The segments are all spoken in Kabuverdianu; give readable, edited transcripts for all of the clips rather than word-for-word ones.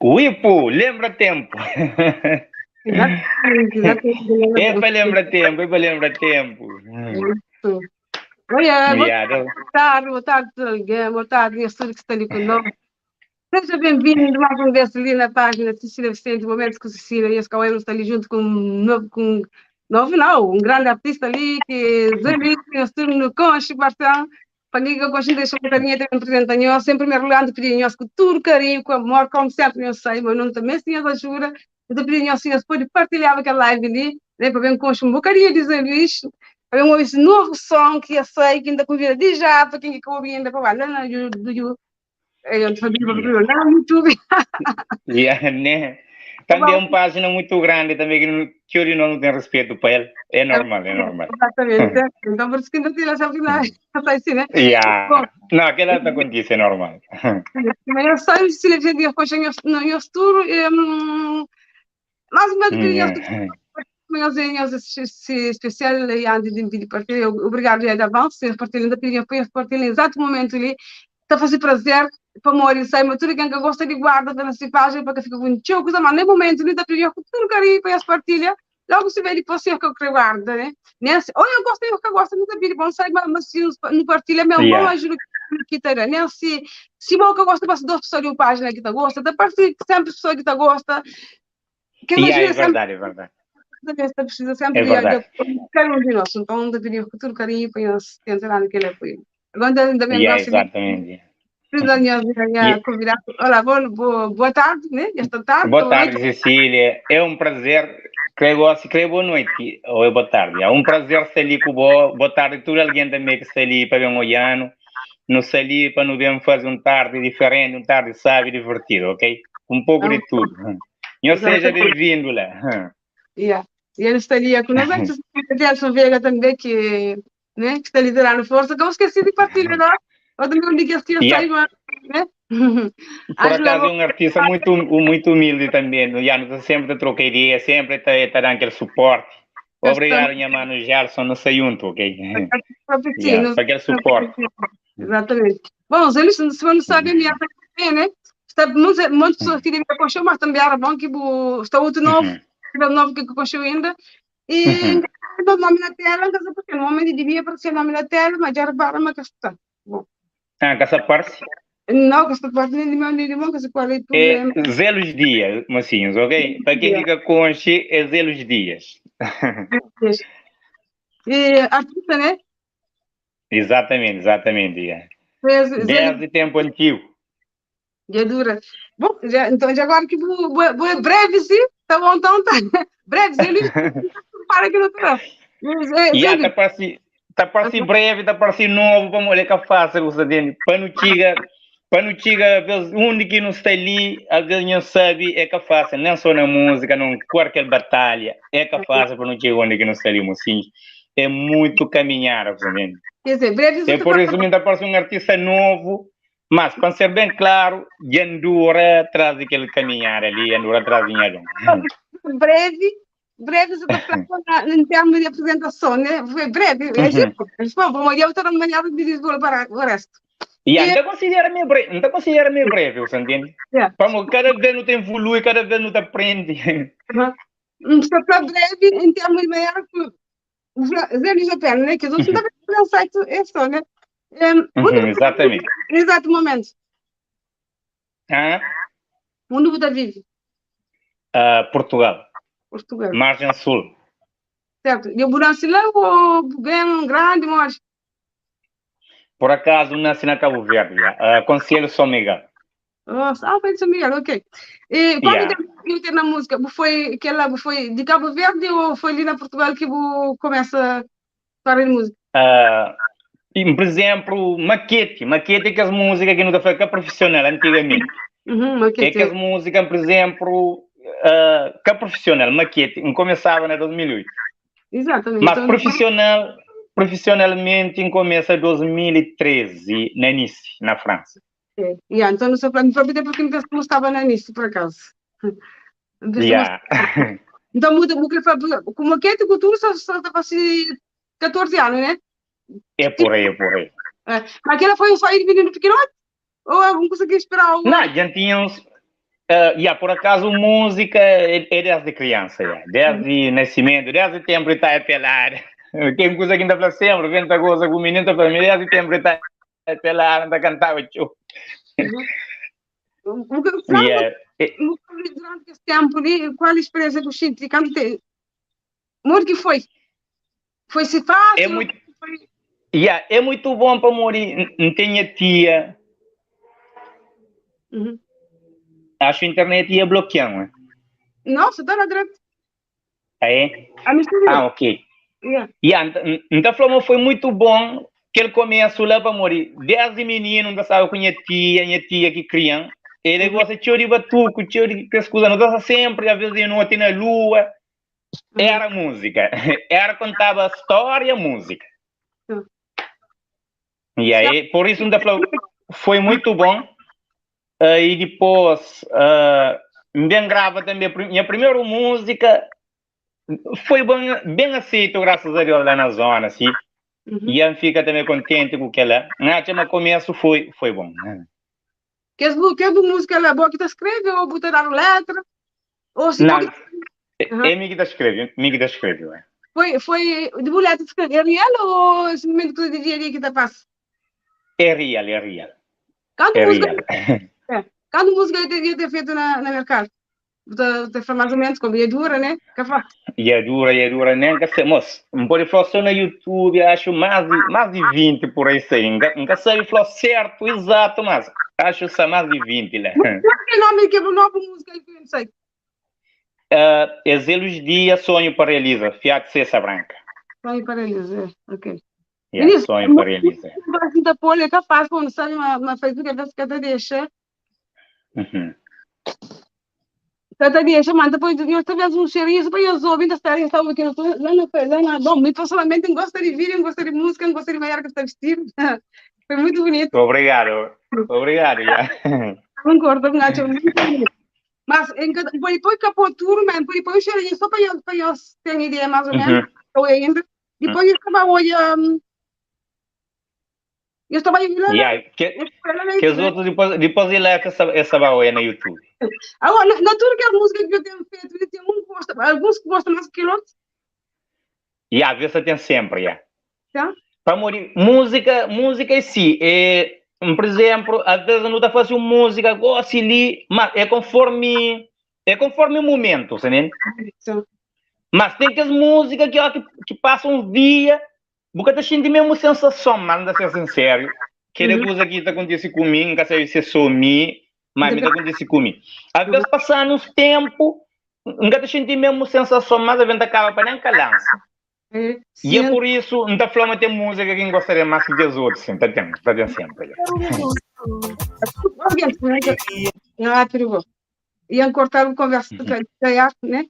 Wipu, lembra tempo. Exatamente, exatamente. É para lembrar tempo, é para lembrar tempo. Isso. Olha, boa tarde, boa tarde, alguém, boa tarde, minha que está ali conosco. Seja bem-vindo mais uma vez ali na página Cecília Vicente, Momentos com Cecília, e esse Cauê está ali junto com um novo, com novo não, um grande artista ali, que Zé Luís, que no Conche, Bartão, para mim, eu gosto de deixar um carinho também presente a nós, sempre me rolando, pedir nós com todo carinho, com amor, como sempre eu sei, mas não também se as ajuda, eu estou pedindo assim, pode partilhar aquela live ali, né, para ver um conche um bocadinho de Zé Luís, para ver esse novo som que eu sei, que ainda convida de já, para quem que ouve ainda, para lá, lá, do, do, lá no YouTube. Yeah, né? Também é uma página muito grande também que não, que ele não tem respeito para ele. É normal, é normal. Exatamente. Então, por isso que não tem essa final, assim, né? Yeah. Bom, não, aquela está acontece, é normal. Mas eu só se ele dia no meu mais uma vez, meus esse especial e antes de pedir partilha, obrigado de avanço, partilha, pedir partilha, exato momento ali, está fazendo prazer para morrer, sai, mas tudo quem que gosta de guarda da nossa página, para que fica com tio, coisa, mas nem momento, nem está pedindo com tudo carinho para as partilha, logo se vê depois eu que guarda, né? Nem se, ou eu gosto, eu que gosto, não está bom, sai, mas se não partilha, meu bom ajuda que tá, né? Se se bom que eu gosto, passo duas pessoas de uma página que tá gosta, da parte sempre pessoa que tá gosta. Que yeah, é verdade, é verdade. Precisa sempre é de carinho de nós, então deveria com todo carinho para nós tentar naquele apoio. Agora ainda bem yeah, exatamente. Precisa minha, minha convidada. Olá, boa, boa tarde, né? Esta tarde. Boa tarde, Cecília. É um prazer. Creio, creio boa noite ou é boa tarde. É um prazer estar ali com boa, boa tarde tudo alguém também que está ali para ver um olhando. Não está ali para não ver fazer um tarde diferente, um tarde sábio e divertido, ok? Um pouco de tudo. E seja bem-vindo lá. Yeah. E ele estaria conosco. Gelson Veiga também, que, né, que está liderando força. Não esqueci de partilhar, não? Eu também um dia que yeah. né? Por acaso é um artista muito, muito humilde também, já nos sempre troca ideia, sempre está tá dando aquele suporte. Obrigado, minha mano Gerson, no sei junto, ok? Yeah, para aquele suporte. Exatamente. Bom, eles, se não sabem, minha né? Está muitas, muitas pessoas que devem aconselhar, mas também era bom que está outro novo, novo que aconselhou ainda. E o nome na tela, não sei porque, no momento devia aparecer o nome na tela, mas já era para uma questão. Bom. Ah, que essa parte? Não, que essa parte nem de nem de que se qual é É Zelos Dias, mocinhos, ok? Para quem fica conche, é Zelos Dias. E artista, né? Exatamente, exatamente. Yeah. Desde tempo antigo. Já dura. Bom, já, então já agora que vou, vou, breve, sim? Tá bom, então tá. Breve, sim, para que não tá. E tá parece, tá parece breve, tá parece novo, para mulher que faça, você entende? Para não chegar, para não chegar, às vezes, onde que não está ali, às vezes não sabe, é que faça, nem só na música, não qualquer batalha, é que faça para não chegar onde que não está ali, mocinho. É muito caminhar, você entende? Quer dizer, breve... É por isso que me parece um artista novo, mas, para ser bem claro, de andura atrás daquele caminhar ali, andura atrás de Inhalão. Breve, breve, você está falando em termos de apresentação, né? Foi breve. Uhum. Bom, eu estou na manhã de Lisboa para o resto. E ainda considera-me breve, ainda considera-me breve, você entende? Yeah. Como cada vez não tem evolui, cada vez não te aprende. Uhum. Está para breve em termos de maior Zé Luís Pena, né? Que os outros não devem um site, é só, né? Uhum, exatamente. Exato momento. Ah? Onde você vive? Portugal. Portugal. Margem Sul. Certo. E o nasci lá ou bem grande, mas... Por acaso, nasci na Cabo Verde, Conselho São Miguel. Nossa, ah, foi de São Miguel, ok. E quando yeah. tempo na música? Foi, aquela, foi de Cabo Verde ou foi ali na Portugal que você começa a fazer música? Por exemplo, maquete. Maquete é que as músicas que não foi que é profissional antigamente. Uhum, maquete. É que as músicas, por exemplo, que é profissional, maquete, começava em 2008. Exatamente. Mas profissional, profissionalmente começa em 2013, na Nice, na França. É. Yeah, então não sou para mim próprio porque não estava na Nice, por acaso. Yeah. Então muda, com maquete, cultura, só estava assim 14 anos, né? É por aí, é por aí. É. Mas aquela foi um sonho de menino pequeno? Ou algum conseguiu esperar? Algum... Não, já tinha uns... Yeah, por acaso, música é desde criança, yeah. Desde nascimento, desde tempo está a pelar. Quem coisa que ainda fala sempre, vem da coisa com o menino, tá falando, desde tempo está a pelar, ainda cantava, tio. Yeah. Durante esse tempo ali, qual a experiência que eu senti? Como que foi? Foi-se fácil? É muito... Yeah, é muito bom para morrer. Não tenho tia. Uhum. Acho que a internet ia bloquear, não é? Não, você está na direita. Ah, é? Ah, ok. Yeah. Yeah, então, falou, foi muito bom que ele começou lá para morrer. Desde menino, não sabe com minha tia que criança. Ele gosta de de batuco, de pescoço, não dança sempre, às vezes não tem na lua. Era música. Era contava história, música. E aí, por isso, foi muito bom. E depois, bem grava também. Minha primeira música foi bem, bem aceito, graças a Deus, lá na zona, assim. Uhum. E eu fica também contente com aquela. No começo foi bom. Que música é boa que tu escreve ou botar na letra? Ou se não, pode... uhum. É mim que escreve, mim que escreve. É. Foi de mulher que escreve, é real ou esse momento que tu dizia ali que te passa? É real, é real. Quanto é música, real. É. Quanto música eu teria ter feito na mercado? Te mais ou menos, como ia dura, né? E é dura, nem que sei, moço. Não pode falar só no YouTube, acho mais de 20 por aí, sei. Nunca sei falar certo, exato, mas Acho sa mais de 20 lá. Qual é o nome que é o novo música que eu não sei? Ezelos Dia Sonho para Realiza, Fiat Cessa Branca. Sonho para Realiza, ok. Yeah, Ministro, sonho para realizar. Da polha é capaz, quando sabe, uma Facebook às vezes que até deixa. Cada deixa, mas depois eu talvez um cheirinho, para eu ouvindo a história, estava aqui lá na lá na, bom, eu pessoalmente não gosto de vídeo, não gosto de música, não gosto de maneira que está vestido. Foi muito bonito. Obrigado, obrigado. Yeah. Concordo, Nacho, muito bonito. Mas em cada, depois acabou tudo, mas depois um cheirinho, só para eu ter ideia mais ou menos, eu ainda. Depois eu estava hoje, eu estava aí lá. Yeah, que os outros depois ele essa baoia no YouTube. Agora, na tudo que a música que eu tenho feito, tem um que gosta, alguns que gostam mais que outros. E às vezes tem sempre, yeah. Tá? Para morrer, música em si, é, por exemplo, às vezes não está fazendo música, gosto ali, mas é conforme o momento, sabe? Sim. Mas tem que as músicas que passam um dia, porque tá sentindo mesmo sensação, mas não ser sincero. Que coisa que está acontecendo comigo, nunca sei se sou mim, mas me está acontecendo comigo. Às vezes passando uns tempo, nunca tá sentindo mesmo sensação, mas a vez acaba para nem calança. E é por isso, não tá falando tem música que gostaria mais que os outros, sim, tá tendo sempre. Ah, perigo. Iam cortar o conversa, né?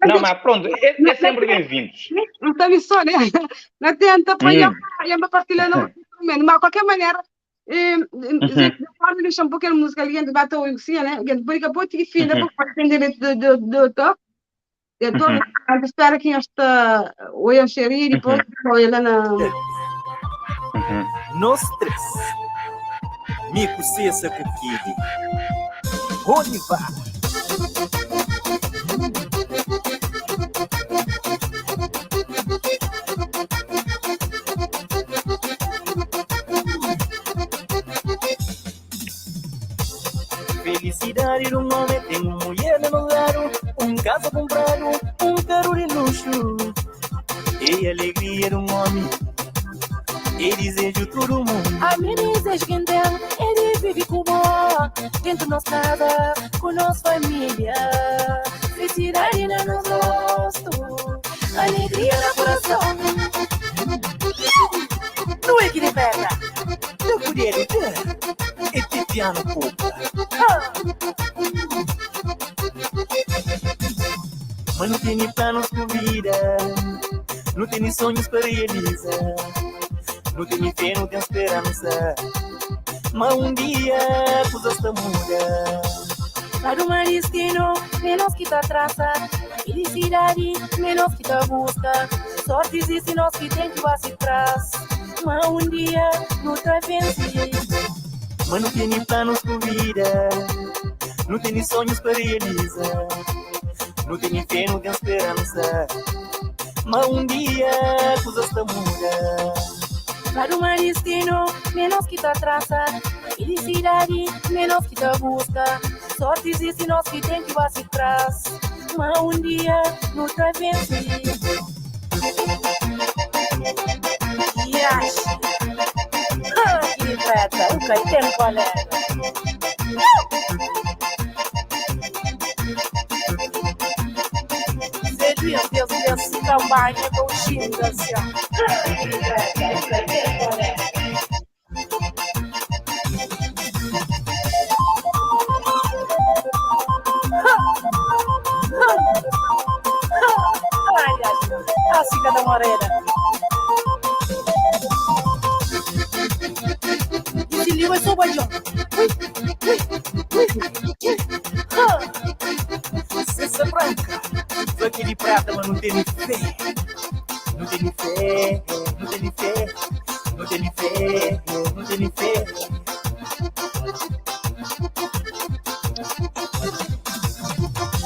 Não, mas pronto, é sempre bem-vindo. Não está só, né? Não tenta apoiar, uma partilha não, mas de qualquer maneira, deixa um pouquinho a música ali, gente bate o sim, né? Depois que pode que fim, depois pode ter direito de autor. Então, a gente espera que esta oi a xeri depois oi lá na Nós três. Mico Cessa Kukidi. Roniva. Felicidade de um homem tem uma mulher no lugar, um casa comprado, um carro de luxo. E alegria de um homem, e desejo todo mundo. A minha desejo que tem, ele vive com boa, dentro da nossa casa, com nossa família. Felicidade no nosso rosto, alegria no coração. Não é que de perna, não poder ter, é te piano pouco. Mas não tem planos com vida, não tem sonhos para realizar, não tem fé, não tem esperança. Mas um dia coisas está muda. Para o destino, menos que tá traça, felicidade, menos que tá busca. Sorte existe nós que tem que vai se trás. Mas um dia não tá vencer. Mas não tem planos com vida, não tem sonhos para realizar, não tem fé, não tem esperança. Mas um dia coisas está muda. Para o destino, menos que tá traça, felicidade, menos que tá busca. Sorte existe nós que tem que vai se trás. Mas um dia não tá vencer. Yes. Que preta, o que tem colega. Deus, Deus, Deus, campanha com o xinga, assim. Assim cada morena. Esse livro é só bajão. Cessa branca, aqui de prata, mas não tem fé. Não tem fé, não tem fé, não tem fé, não tem fé.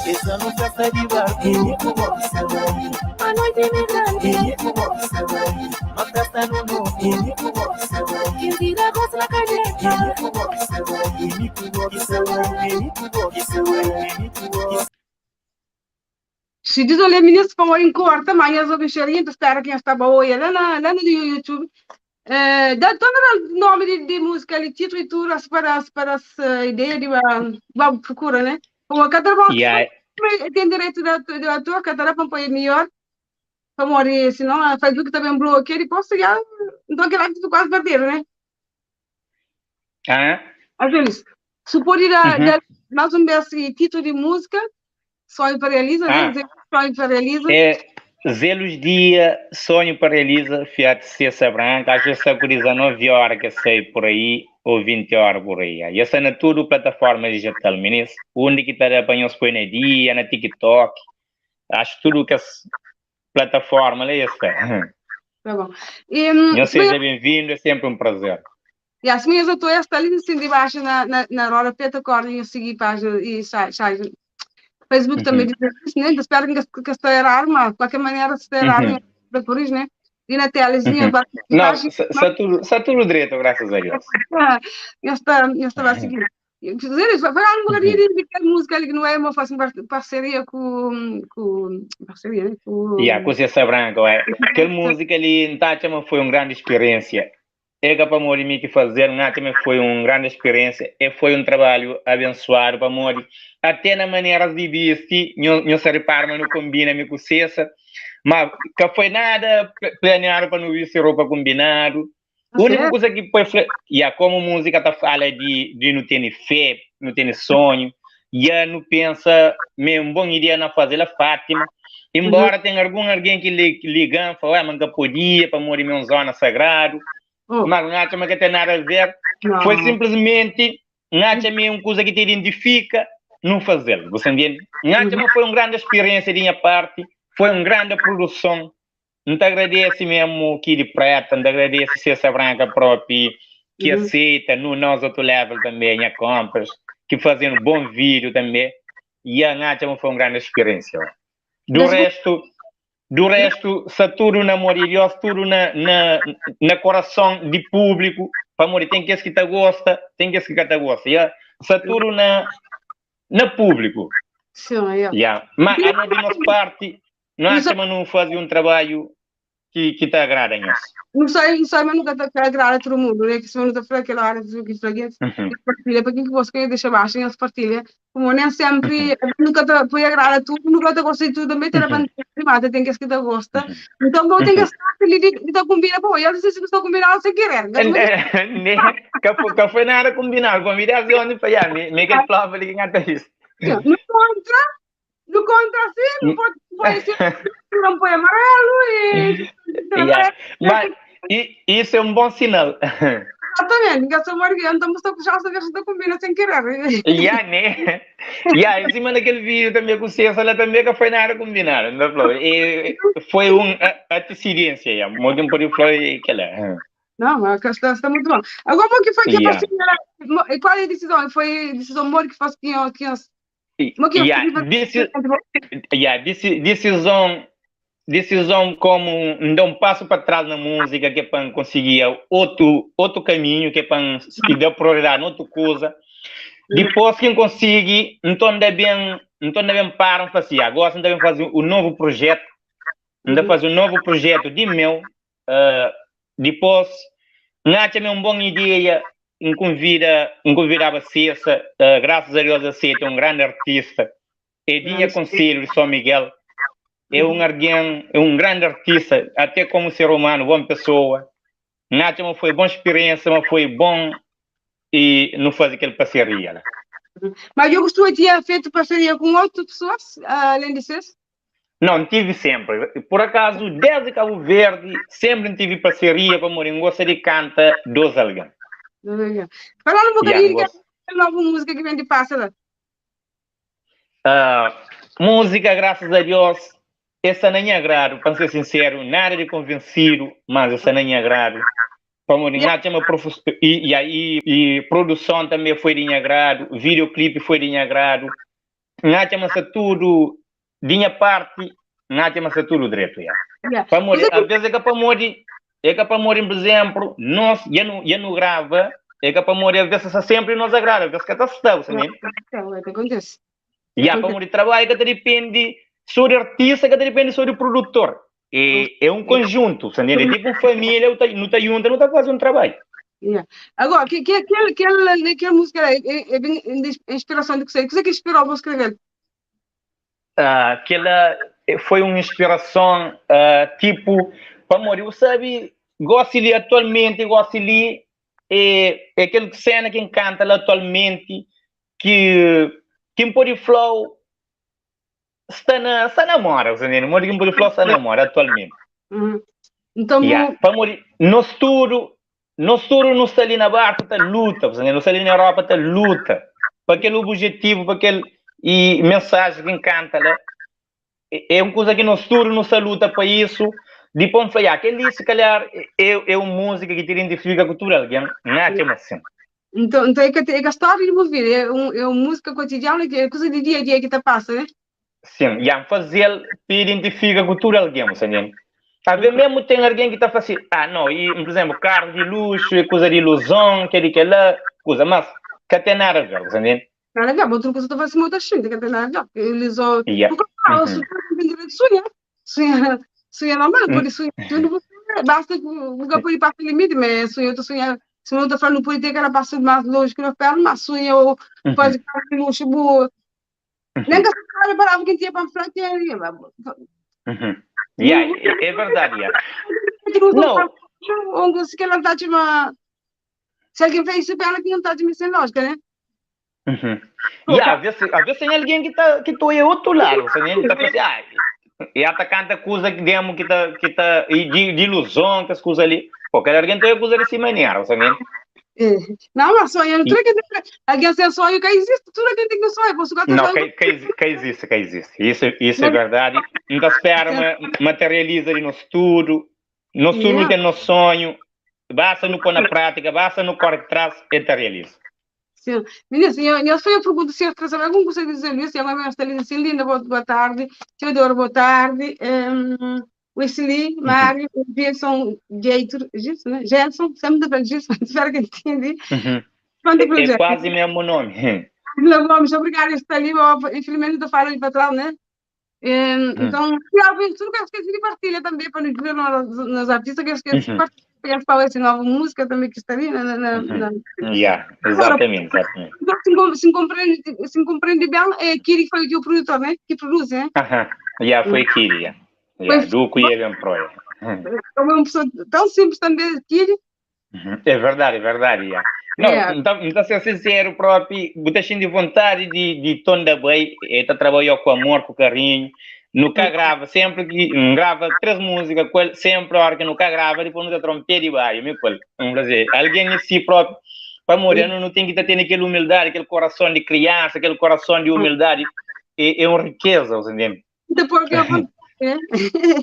Essa não festa de bar, ele gosta. A noite é grande, ele gosta. Uma festa no novo, ele gosta. 15 de agosto na caneta, ele gosta. Ele gosta, ele gosta, ele gosta. Se désolé, ministro, para o corta, mas eu sou cheirinho, espero que estava hoje lá no YouTube. Eh, da torna da nome di, di música ali, título e tudo, as para, as para as eh, ideia de ba procura, né? Como cada bom Yeah. tem direito de, de autor, cada para pôr melhor, para morrer, senão a Facebook também bloqueia e depois já, então aquele lá que tu quase perder, né? Ah? Às vezes, se pode dar, Uhum. dar mais um verso e título de música, Sonho para Realiza, né? Ah. Dizer Sonho para Realiza. É, Zelos Dia, Sonho para Realiza, Fiat Cessa Branca, às vezes está com 19 horas que sai por aí, ou 20 horas por aí. E essa na tudo plataforma digital, meninas. Onde que está apanhou se põe na dia, na TikTok, acho tudo que as plataforma lá está. Tá bom. E, hum, Não seja bem-vindo, é sempre um prazer. E as minhas eu estou esta ali assim de baixo na, na, na roda, peta corda e eu segui página e sai, sai. Facebook Uhum. também diz isso, né? Espero que, que estou errado, mas de qualquer maneira, se estou errado, Uhum. uhum. por isso, né? E na telezinha, Uhum. baixo, Não, baixo, está tudo, está tudo direito, graças a Deus. eu estava, eu estava a seguir. Dizer, foi um bocadinho Uhum. de aquela música ali que não é uma faço uma parceria com, com parceria, né? Com, Yeah, com Cessa Branca, ué. Aquela música ali em Tachama foi uma grande experiência. É que para mim que fazer, também foi uma grande experiência e foi um trabalho abençoado para morrer. Até na maneira de vestir, não se repara, mas não combina me com Cessa. Mas que foi nada planeado para não vestir roupa combinado. A única coisa que foi, e como música tá fala de, de não ter fé, não ter sonho, e a não pensa, mesmo bom ideia não fazer a Fátima. Embora tenha algum alguém que li, liga, fala, ah, mas que podia para morrer em zona sagrado, Oh. mas não acha que tem nada a ver. Não. Foi simplesmente, não acha mesmo coisa que te identifica, não fazer. Você entende? Não acha que foi uma grande experiência de minha parte, foi uma grande produção. Não te agradeço mesmo aqui de preta, não te agradeço Cessa Branca própria, que Uhum. aceita no nosso outro level também, minha compras, que fazendo bom vídeo também. E a Nath foi uma grande experiência. ó. Do Mas- resto, do resto, se tudo na amor de Deus, tudo na, na, na coração de público, para morrer, tem que esse que te gosta, tem que esse que te gosta. Yeah? Se tudo na, na público. Sim, é. Yeah. Mas a de nossa parte, não acha mas não fazer um trabalho que, que te agrada, nós. Não sei, não sei, mas nunca te agrada todo mundo, né? Que se não te fala aquela hora que fala Uhum. partilha, para quem que você quer deixa baixo, eles partilha. Como nem sempre, nunca te foi agradar tudo, nunca te gosta de tudo, também tem a Uhum. primata, tem que que te gosta. Então, bom, tem que estar ali de de combina, pô, e eles dizem que estão combinando sem querer. Né? Que foi, que foi nada combinado, convidar de onde para allá, me, me que plava ali que ngata isso. No contra, no contra, assim, não pode, pode ser, não põe amarelo e... Yeah. Mas e, isso é um bom sinal. Exatamente, ninguém só morre, então você já sabe que combina sem querer. Yeah, né? Yeah, em cima daquele vídeo também com o César, ela também que foi nada combinado, não falou? E foi uma antecedência, yeah. Muito pode falar que ela. Não, mas está, está muito bom. Agora, o que foi que Yeah. a parceria? E qual é a decisão? Foi a decisão mor que faz que que Yeah, deci, yeah, deci, decisão, decisão como um, dar um passo para trás na música, que é para conseguir outro, outro caminho, que é para e dar prioridade noutra coisa. Depois, quem consegue, então ainda bem, então ainda bem param, fala assim, agora ainda bem fazer um novo projeto, ainda fazer um novo projeto de meu, uh, depois, não acha uma boa ideia, me convida, me convidava a Cessa, uh, graças a Deus aceita, um grande artista, e tinha conselho de São Miguel, é um alguém, é um grande artista, até como ser humano, boa pessoa. Não foi boa experiência, mas foi bom e não fazer aquele parceria. Né? Mas eu gostaria de ter feito parceria com outras pessoas, além de vocês? Não, tive sempre. Por acaso, desde Cabo Verde, sempre tive parceria para morrer. Gosta de canta dos alguém. Falando um bocadinho Yeah, da nova música que vem de pássaro. Música, graças a Deus, essa nem agrado, para ser sincero, nada de convencido, mas essa nem agrado. Para morrer, Yeah. uma e, e aí e produção também foi de agrado, videoclipe foi de agrado. Nada, tudo, de minha parte, nada, mas tudo direito. Yeah. Yeah. Para morrer, Mas às vezes é que para morrer, é que para morrer, por exemplo, nós já não, já não grava, é que para morrer, às vezes sempre nos agrada, às vezes que está está, né? É, que acontece. E há para morrer trabalho que depende sobre o artista, que depende sobre o produtor. É, é um conjunto, você entende? É tipo uma família, não tá junto, não tá fazendo um trabalho. Yeah. Agora, que, que, aquele, aquele, aquela música é, é, é bem inspiração de que você, que inspirou você escrever? Aquela foi uma inspiração, tipo, para morrer, sabe, gosto de atualmente, gosto de é aquele cena que encanta lá atualmente, que quem pode flow está na moda, você entende? Modo que pode flow está na moda atualmente. Uhum. Então, Yeah. Para morrer, nós tudo, nós tudo não está ali na barca, está luta, você entende? Não está ali na Europa, está luta. Para aquele objetivo, para aquele e mensagem que encanta lá. É uma coisa que nós tudo não se luta para isso. Depois falei, ah, aquele se calhar é uma música que te identifica com tudo alguém, não é que é assim. Então é que a história de ouvir, é uma música cotidiana, que é coisa de dia a dia que te passa, né? Sim, e a fazer te identifica com tudo alguém, você entende? Às vezes mesmo tem alguém que está fazendo, ah, não, e, por exemplo, carro de luxo, é coisa de ilusão, que é aquela coisa, mas que tem nada a ver, você entende? Nada a ver, outra coisa que fazendo muita gente, que tem nada a ver, ilusão, Yeah. porque ah, uhum. tem direito de sonhar, sonhar, sonhar normal, pode sonhar, tudo, basta que nunca pode passar limite, mas sonhar, tu sonhar, se não está falando, pode ter que ela passa mais longe que não perna, mas sonha ou pode carro de luxo, boa. Nem que a palavra que tinha para falar que é Uhum. Yeah, é verdade, yeah. Não. Ou se que ela está de uma... Se alguém fez isso para ela, que não está de sem lógica, né? Uhum. Yeah, às vezes, às vezes tem alguém que está que tá outro lado, você né? Tá pensando, ah, e ata canta coisa que demo que tá e de ilusão, que as coisas ali. Qualquer alguém tem coisa dessa maneira, você né? É. Não, mas sonho, não tem que alguém sem sonho que existe, tudo que tem que sonho, você gosta Não, que existe, que existe. Isso é verdade. Não espera, materializa no estudo, no estudo yeah. tem no sonho, basta no pôr na prática, basta no corre atrás e te realiza. Sim. Menina, eu só eu pergunto se eu algum conselho dizer isso, a mãe está ali assim, linda, boa tarde, Teodoro, boa tarde, Wesley, Mário, Gilson, Geitor, Gilson, né? Gelson, sempre da Gilson, espero que entendi. Uhum. É quase mesmo nome. Vila Gomes, obrigado, está ali, infelizmente não falo de para trás, né? Então, tudo que eu esqueci de partilha também, para nos ver nas artistas, que eu esqueci de partilhar, para essa nova música também que está ali. Na... Yeah, exatamente, exatamente. Então, se compreende bem, é Kiri que foi o produtor, né? Que produz, né? Aham, yeah, foi Kiri, yeah. Yeah, do que ia bem pro. Como é uma pessoa tão simples também, Kiri. É verdade, é verdade, yeah. Não, yeah. Então, ser sincero próprio, botar de vontade de tom da bem, está trabalhando com amor, com carinho, nunca grava, sempre que grava 3 músicas, com ele, sempre a hora que nunca grava, depois nunca trompete de baixo, me fala, vamos dizer, alguém em si próprio, para morrer, não tem que ter aquela humildade, aquele coração de criança, aquele coração de humildade, é uma riqueza, você entende? Depois que eu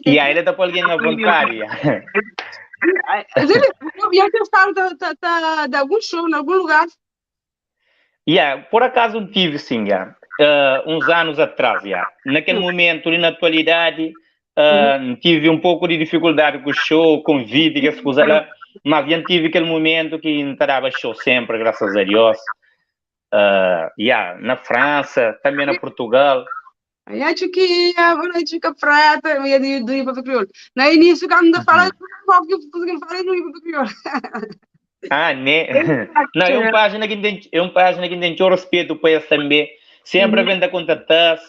E aí ele está por alguém à vontade. Eu já estava de algum show em algum lugar. Yeah, por acaso tive sim, yeah. Uns anos atrás, yeah. Naquele momento, ali na atualidade, tive um pouco de dificuldade com o show, convite, que as coisas lá, mas já tive aquele momento que entrava show sempre, graças a Deus. Yeah, na França, também na Portugal. Aí acho que a noite fica prata, eu ia do hip hop crioulo. No início, quando fala, que eu falei no hip hop crioulo. Ah, né? Não, é uma página que tem, é uma página que tem respeito para esse também. Sempre vem da contatar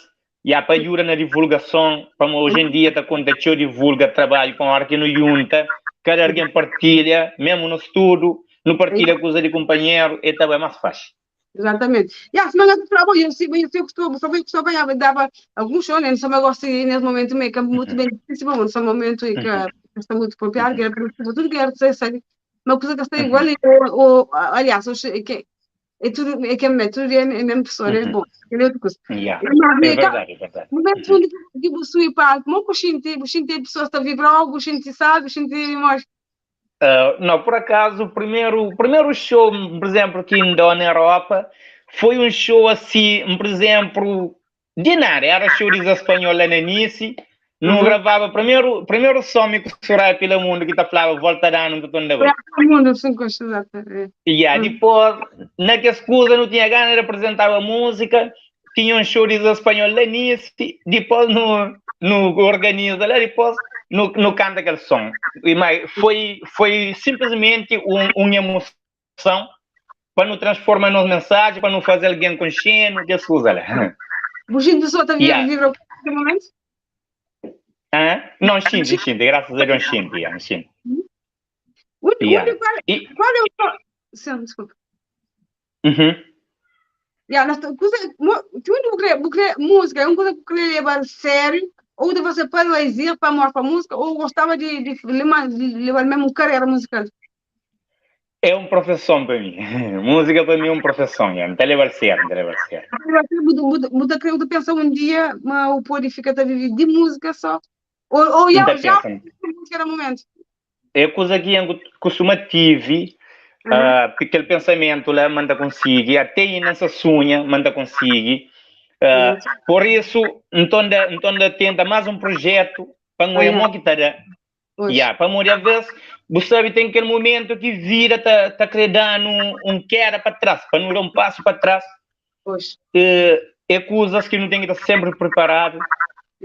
e a ajuda na divulgação, como hoje em dia tá conta que eu divulga trabalho com a hora que não junta, cada alguém partilha, mesmo no estudo, não partilha coisa de companheiro, e também é mais fácil. Exatamente. E a semana de trabalho, eu sei, eu sei que estou, só que estou bem, dava algum show, né? Só me gosto nesse momento meio que é muito bem difícil, bom, nesse momento em que está muito apropriado, que era tudo que era ser, uma coisa que está igual, ou, aliás, que é tudo, é que é tudo é a mesma pessoa, né? Bom, é outra coisa. Yeah. É verdade, é verdade. Momento onde que você para, como que você sente pessoas está vibrando, você sente sabe, você sente mais. Não, por acaso, o primeiro show, por exemplo, aqui em Dona Europa, foi um show assim, por exemplo, de nada, era show de espanhola na Nice, não gravava, primeiro som que o pelo mundo que tá falando, volta da ano, não tô mundo, sim, exato. E aí, depois, naquela coisa, não tinha gana de apresentar a música, tinha um show de espanhol lá nisso, depois no organiza lá, depois. nu, nu kanta kel son. E mai foi, foi simplesmente un, un emoção pa nu transforma nos mensagem, pa nu faze alguém consciente, kes kuza la. Bu xinti só ta yeah. vibra nesse momento? Hã? Não, xinti, xinti, graças a Deus xinti, yeah, xinti. Yeah. Qual, qual é o... Sim, desculpa. Uhum. Yeah, nós, coisa, tu não crê, bu crê música, é uma coisa que crê levar sério, ou de você para lazer, para amor para música, ou gostava de, de, levar, de levar mesmo carreira musical? É uma profissão para mim. Música para mim é uma profissão, yeah. Não te levar sério, não te levar sério. Muda, creio que pensa um dia, mas o pode ficar a viver de música só. Ou, ou já, já música era momento. É coisa que eu costuma tive, uhum. uh, aquele pensamento lá manda conseguir, até aí nessa sonha manda conseguir. Uh, uhum. Por isso, então, então tenta mais um projeto para não uhum. que tá Yeah, para morrer a vez, você sabe, tem aquele momento que vida tá, tá querendo um, um queda para trás, para não dar um passo para trás. Pois. É, é coisas que não tem que estar sempre preparado.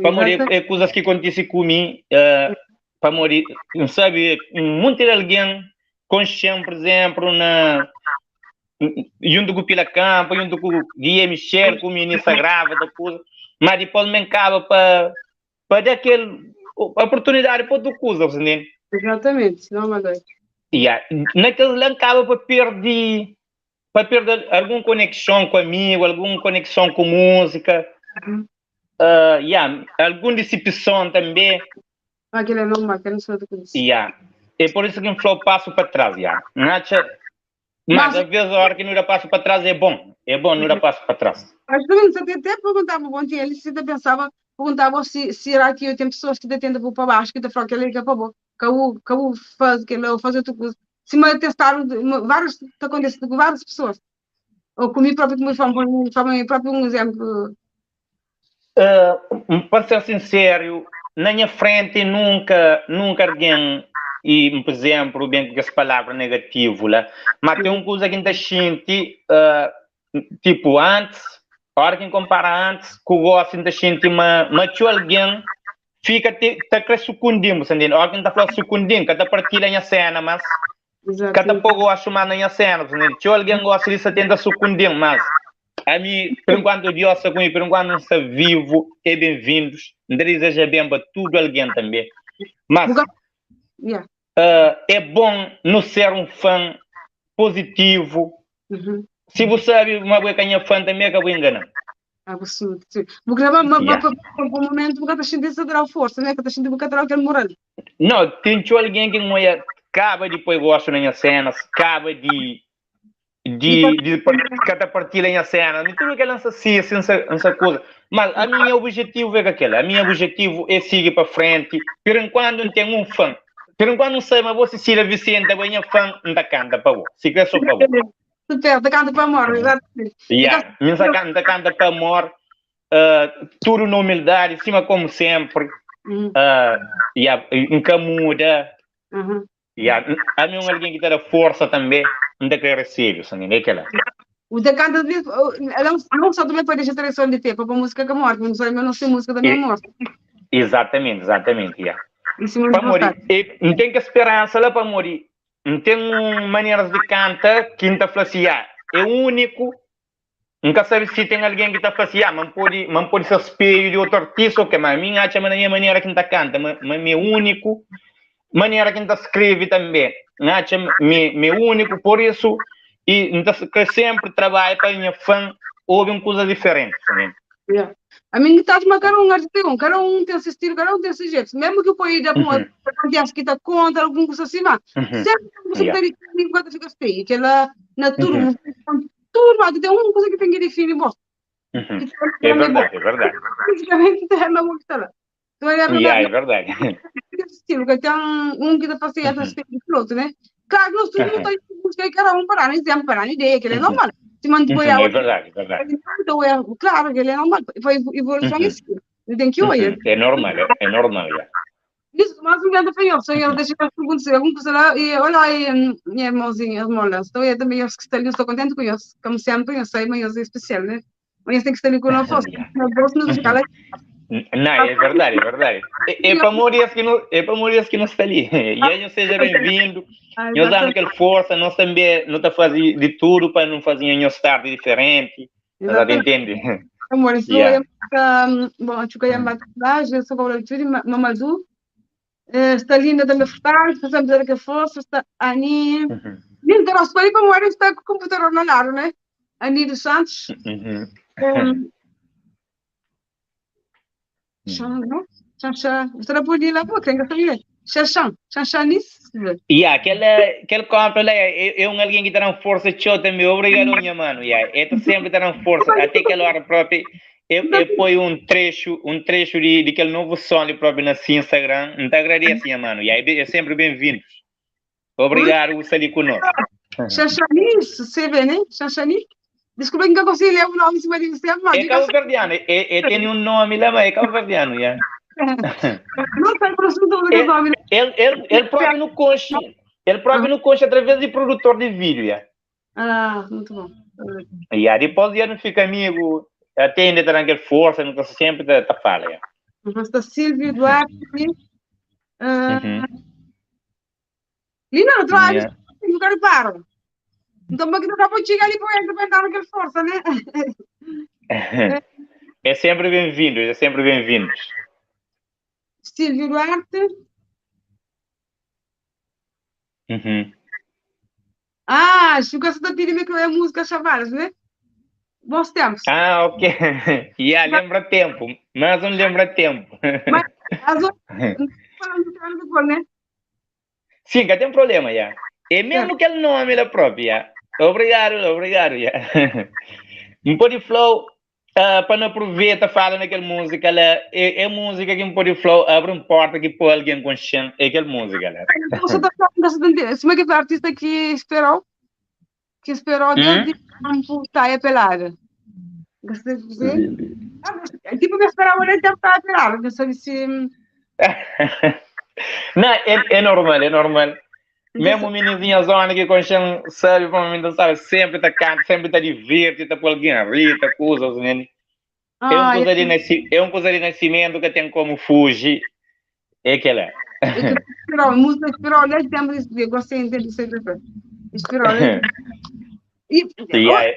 Para morrer, é coisas que acontecem comigo. Uh, para morrer, não sabe, um monte de alguém consciente, por exemplo, na junto com o Pila Campo, junto com o Guia Michel, com o Ministro Grava, da coisa, mas depois me acaba para para dar aquele oportunidade para outra coisa, você entende? Exatamente, não, mas Yeah. Naquele lá acaba para perder para perder alguma conexão com amigo, alguma conexão com música. Uhum. Yeah, alguma decepção também. Aquele é normal, que não sou do que Yeah. É por isso que um flow passo para trás, yeah. Nacha, mas, mas às vezes a hora que não dá passo para trás é bom. É bom não dá passo para trás. Mas também, você até perguntava bom dia, ele se pensava, perguntava se será que eu tenho pessoas que tentam vou para baixo, que te falam que ele é para bom, que eu, que eu faz, que eu fazer outra coisa. Se me testaram, vários, está acontecendo com várias pessoas. Ou comigo próprio, como eu próprio um exemplo. Para ser sincero, na minha frente nunca, nunca alguém, e, por exemplo, bem com essa palavra negativa lá, mas tem uma coisa que ainda sente, tipo, antes, a hora que compara antes, que o gosto ainda sente, mas, mas alguém fica, te, tá crescendo sucundindo, você entende? A hora que está falando sucundindo, que tá partilha a cena, mas cada pouco gosto mais na minha cena, você entende? Se alguém gosta disso, tenta sucundindo, mas a mim, por enquanto, Deus está comigo, por enquanto não está vivo, é bem-vindos, deseja bem para tudo alguém também. Mas yeah. É bom não ser um fã positivo. Uhum. Se você sabe uma boa canha fã também, acabou enganando. Absurdo, sim. Porque yeah. um momento, porque está sentindo essa força, né? Que está sentindo que está aquele moral. Não, tem alguém que não é, acaba de pôr gosto nas minhas cenas, acaba de de cada partilha em cena, de tudo que lança assim, essa coisa. Mas a minha objetivo é aquele, a minha objetivo é seguir para frente. Por enquanto não tenho um fã. Por enquanto não sei, mas você Cecília Vicente, a minha fã, não canta para você. Se quer só para você. Tu canta para amor, exatamente. Yeah, minha canta, canta para amor, tudo na humildade, cima como sempre. Yeah, nunca muda. Uhum. Yeah, a mim alguém que dá força também, não tem que receber, sabe? É aquela. O da canta não só também pode deixar tradição de tempo para música que morre, não sei, mas não sei música também morre. Exatamente, exatamente, yeah. Isso é muito Para morrer, não tem que esperança lá para morrer. Não tem maneiras de cantar que não está falando assim, ah, é único. Nunca sabe se tem alguém que está falando assim, ah, mas pode ser espelho de outro artista ou que, mas a minha acha, mas a minha maneira que não está canta, mas é único. Maneira que não escreve também, acha, me único, por isso, e então, que sempre trabalho para minha fã, ouve uma coisa diferente também. Yeah. A mim está a cada um artista, cada um tem seu estilo, cada um tem seu jeito. Mesmo que eu ponha da uhum. que que está contra alguma coisa assim, mas sempre você tem que quando fica feio, que ela na turma, turma, tem uma coisa que tem que definir, bom. Uhum. É verdade, é verdade. Praticamente é uma coisa. Então, é verdade. É verdade. Estilo, que tem um que está fazendo essa do outro, né? Claro, nós tudo não tem que cada um parar, exemplo, parar ideia, que ele é normal. Se mantém é verdade, é verdade. Então, é claro que ele é normal. Foi evolução em si. Tem que olhar. É normal, é normal, é. Isso, mas um grande foi eu, senhor, deixa eu perguntar alguma coisa lá, e olha aí, minha irmãozinha, irmã, estou eu também, eu que estou estou contente com isso, como sempre, eu sei, mas eu é especial, né? Mas tem que estar ali com o nosso, no bolso, não fica lá. Não, é verdade, é verdade. É, é para es que não, é para es que não está ali. E aí, seja bem-vindo. Nós damos aquela força, nós também não está fazendo de tudo para não fazer nós estar diferente. Você entende? Amor, isso yeah. é bom, acho que é mais eu sou Paula Turi, Mamadou. Está linda também forte, passamos a que força, está Ani. Uhum. Linda, nosso pai para morrer está com o computador na lado, né? Ani dos Santos. Uhum. Yeah, aquele compra lá é um alguém que está dando força tchau também. Obrigado, minha mano. Yeah, é sempre está dando força. Até aquela hora própria, eu ponho um trecho de aquele novo som ali próprio na Instagram. Não te agradeço, minha mano. Yeah, é sempre bem-vindo. Obrigado por estar ali conosco. Xaxani, você vê, né? Xaxani. Desculpa que não consigo ler o nome em cima de você, mas... É cabo-verdiano, é, tem um nome lá, mas é cabo-verdiano, yeah. Não sei o nome. Ele próprio no conche, ele próprio no conche através de produtor de vídeo, yeah. Ah, muito bom. E yeah, depois ele não fica amigo, até ainda tá naquela força, não sempre tá fala, yeah. Está Silvio Duarte. Lina, não trabalho, não quero parar. Então, mas que não dá para chegar ali para ele para dar aquela força, né? É sempre bem-vindo, é sempre bem-vindo. Silvio Duarte. Ah, acho que você está pedindo que é música Chavalas, né? Bons tempos. Ah, ok. Yeah, lembra tempo. Mas não lembra tempo. Mas as outras, falando depois, né? Sim, que tem problema, yeah. É mesmo aquele nome da própria. Obrigado, obrigado. Yeah. Um pode flow, para não aproveitar, fala naquela música lá, é música que um pode flow abre uma porta que põe alguém consciente, é aquela música lá. Você está falando, se é que artista que esperou desde tempo tá pelada. Você dizer? Tipo, me esperava nem tempo tá pelada, não sabe se. Não, é normal, é normal. Mesmo o meninozinho a zona que consciente sabe, para mim, sabe, sempre tá canta, sempre tá divertido, tá com alguém a rir, tá coisa, né? É um coisa de é um coisa de nascimento que tem como fugir. É aquela. Esperou, música esperou, né? Temos de gostei de sempre. Esperou, né? E, yeah.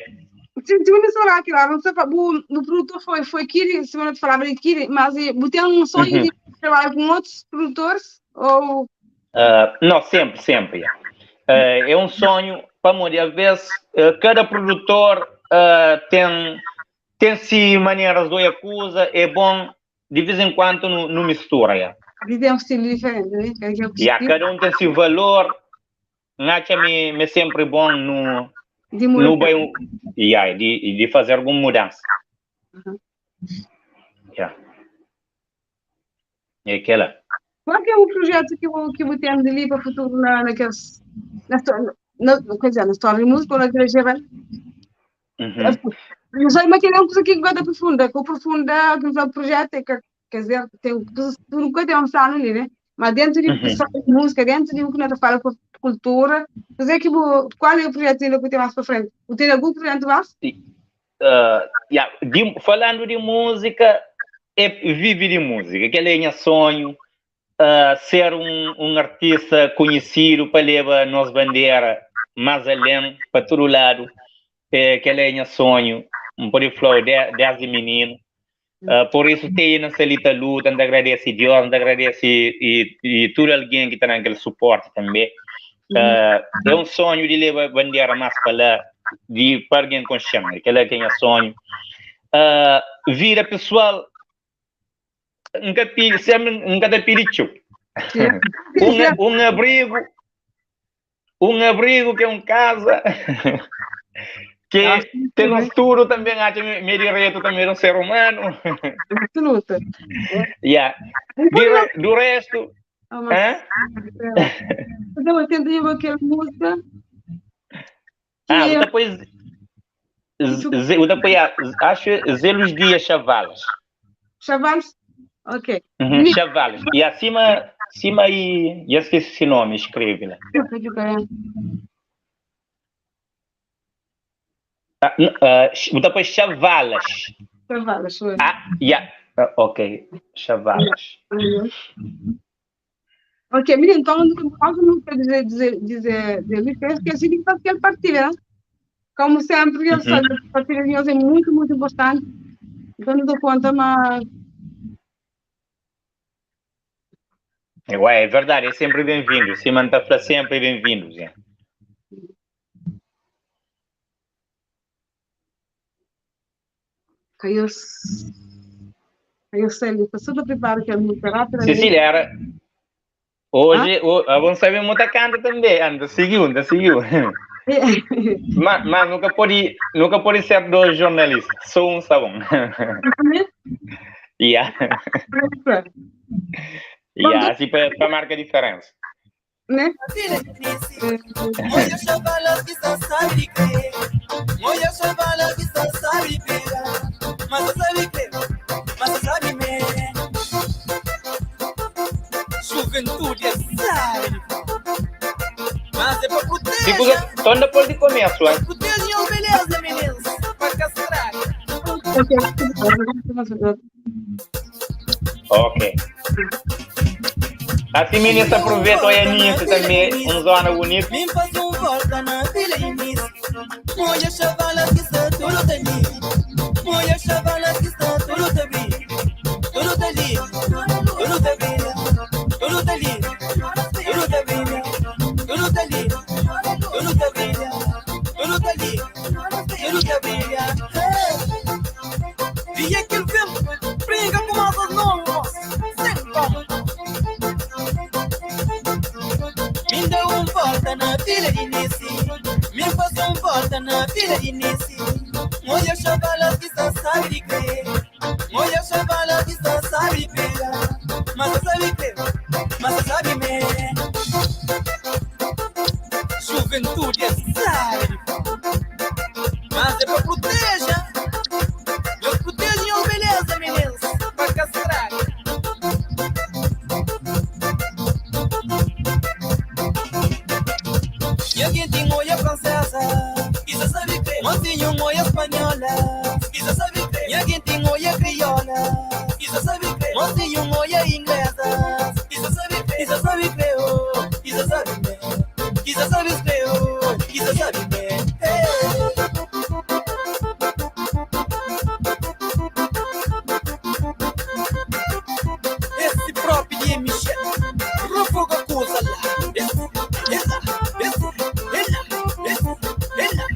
Se você falar aqui lá, não sei, o, o produtor foi Kiri, se não te falava de Kiri, mas você tem um sonho de trabalhar com outros produtores? Ou... Não, sempre, sempre. É um sonho, para morrer. Às vezes, cada produtor tem se maneiras de acusa, é bom de vez em quando no mistura. Yeah. Tem um estilo diferente, né? Yeah, cada um tem seu valor. Acho me, me sempre bom no, de no bem, yeah, de fazer alguma mudança. Yeah. É aquela. Qual que é o projeto que eu tenho de ali para o futuro naqueles, na, quer dizer, na história de música ou naquele geral? Não sei, mas que é uma coisa que gosta profunda, que o profunda, que o projeto é que, quer dizer, tem, tu nunca tem um plano ali, né? Mas dentro de música, dentro de o que nós fala cultura, quer dizer que qual é o projeto ainda que tem mais para frente? O tem algum projeto mais? Yeah, falando de música, é vive de música, aquele é meu sonho, ser um artista conhecido para levar a nossa bandeira mais além, para todo lado, aquele é meu sonho, um pode falar desde menino. Por isso tem nessa lita luta, ando agradece Deus, ando agradece e todo alguém que está naquele suporte também. É um sonho de levar a bandeira mais para lá, de para alguém com chama, aquele é que é sonho. Vida pessoal, nunca pedi, sempre nunca te pedi tchu. Um abrigo que é um casa, que tem um estudo também, acho meio direito também é um ser humano. Absoluto. Yeah. Do resto. Ah, mas... Eu entendi aquela música. Ah, depois. Depois, acho Zelos Dias Chavalas. Chavalos? Ok. Uhum, Chavalos. E acima, acima aí, eu esqueci esse nome, escreve lá. Ah, depois Chavalas. Chavalas, foi. Ah, yeah. Ah, ok, chavalas. Ok, menino, então, quase não quer dizer, dizer, dizer, dizer, que assim que faz aquele partilha, né? Como sempre, eu sei, partilha de nós é muito, muito importante. Então, não dou conta, mas. Ué, é verdade, é sempre bem-vindo. Simon tá falando sempre bem-vindo, Zé. Caiu. Caiu sei, está super preparado que é muito rápido. Cecília, era. Hoje, ah? o, saber muita canta também, anda, seguiu, anda, seguiu. Mas nunca pode ser dois jornalistas, só um sabão. Yeah. Yeah, assim para marcar a diferença. Né? Juventude é sabe. Mas é para proteger. Tipo, tô depois de começo, hein? Protegem a beleza, meninos. Para castrar. Ok. Assim, meninas, aproveita a nisso também, uma zona bonita. Mim faz um volta na vila início. Olha chavala que está tudo ali. Olha chavala que está tudo ali. Tudo ali. Tudo ali. Tudo ali. Tudo ali. Tudo ali. Tudo ali. Tudo ali. Tudo ali. E aquele vento brinca com asas novas. Sem pão. Me dá um volta na vila de Nice. Me faz um volta na vila de Nice. Olha chavala que só sabe crer. Olha chavala que só sabe pegar. Mas só sabe crer, mas só sabe me. Juventude é sabe. Mas é pra proteger. Eu protejo a beleza, meninos. Pra castrar. E alguém tem olha francesa, isso sabe que Mocinho olha espanhola, isso sabe que E alguém tem olha crioula, isso sabe que Mocinho olha inglesa, isso sabe que Isso sabe que oh, isso sabe que Isso sabe que oh, isso sabe que Esse próprio de Michel, refoga coisa lá. Esse, esse, esse, esse, esse, esse.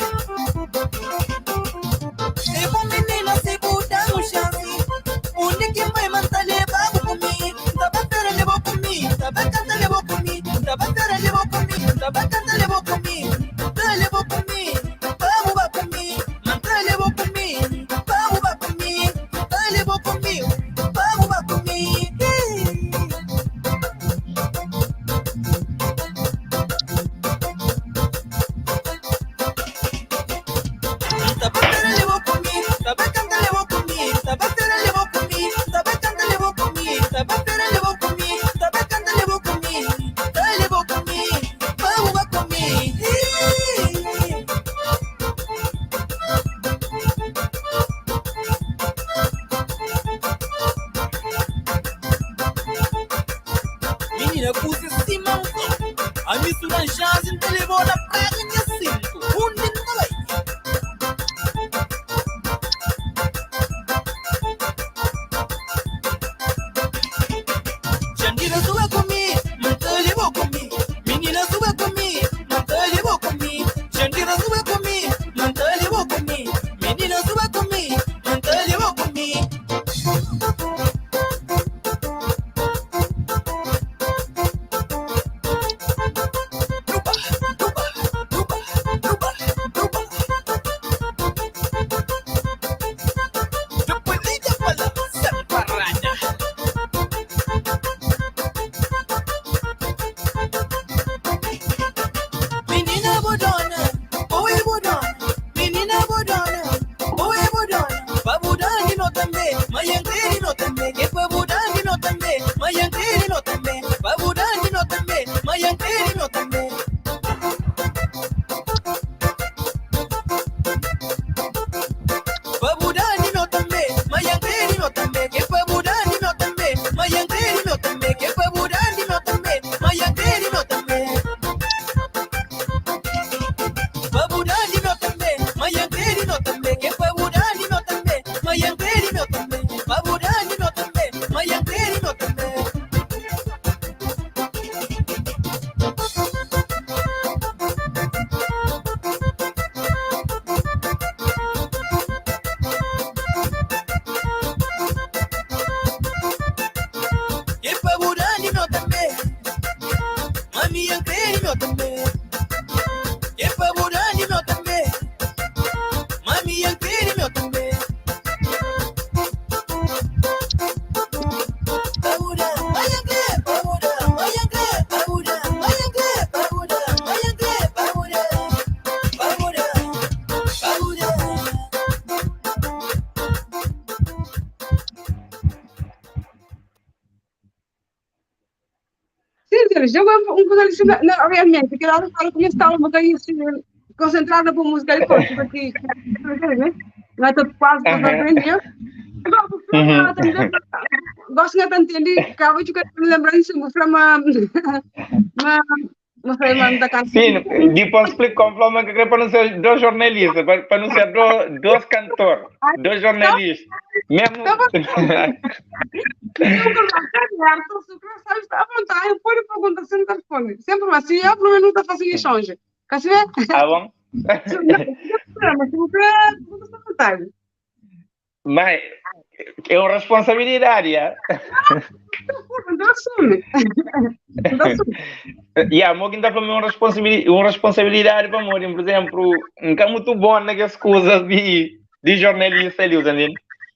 Já um coisa na, realmente, que ela fala que estava um bocadinho assim, concentrada com música e pronto, porque né? Não estou quase para aprender. Agora, também, gosto de entender, acabo de me lembrar disso, vou falar uma, uma, uma, Sim, depois explico como que para não ser dois jornalistas, para não ser dois cantores, dois jornalistas. Mesmo. À vontade, pode perguntar, sempre responde. Sempre assim, eu pelo menos nunca faço isso hoje. Quer saber? Ah, bom? Mas se você pergunta, à vontade. Mas é uma responsabilidade, é? Não assume. Não assume. Yeah, mo que tá falando uma responsabilidade para morrer, por exemplo, nunca é muito bom naquelas coisas de jornalista ali, entendeu?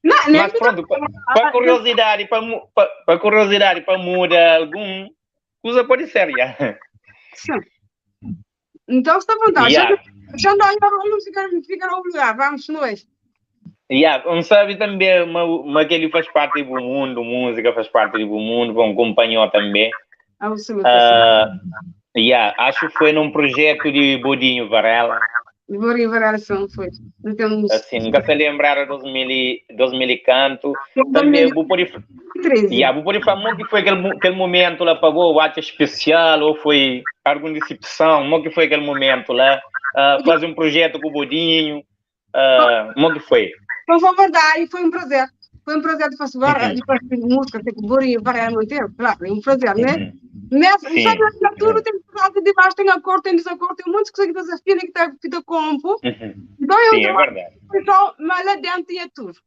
Não, Mas pronto, para curiosidade, para curiosidade, para mudar algum coisa pode ser, yeah. Sim. Então está à vontade. Yeah. Já não, não fica obrigado, vamos nós. Yeah, um sabe também, mas que ele faz parte do mundo, música faz parte do mundo, bom, acompanhou também. Yeah, acho que foi num projeto de Bodinho Varela. Bodinho Varela, sim, foi. Temos... Assim, nunca se lembrar de 2000 e canto. Também, vou poder... Yeah, vou poder falar que foi aquele momento lá, pagou o ato especial, ou foi alguma decepção, como que foi aquele momento lá? Fazer um projeto com o Bodinho, como que foi? Foi uma verdade, foi um prazer. Foi um prazer de fazer, de fazer música, com o Bodinho Varela muito tempo, claro, é um prazer, né? Mas, sabe, na altura tem que de baixo, tem acordo, tem desacordo, tem muitas coisas que desafio que está que compo. Então, eu, sim, é verdade. Então, mas lá dentro tinha tudo.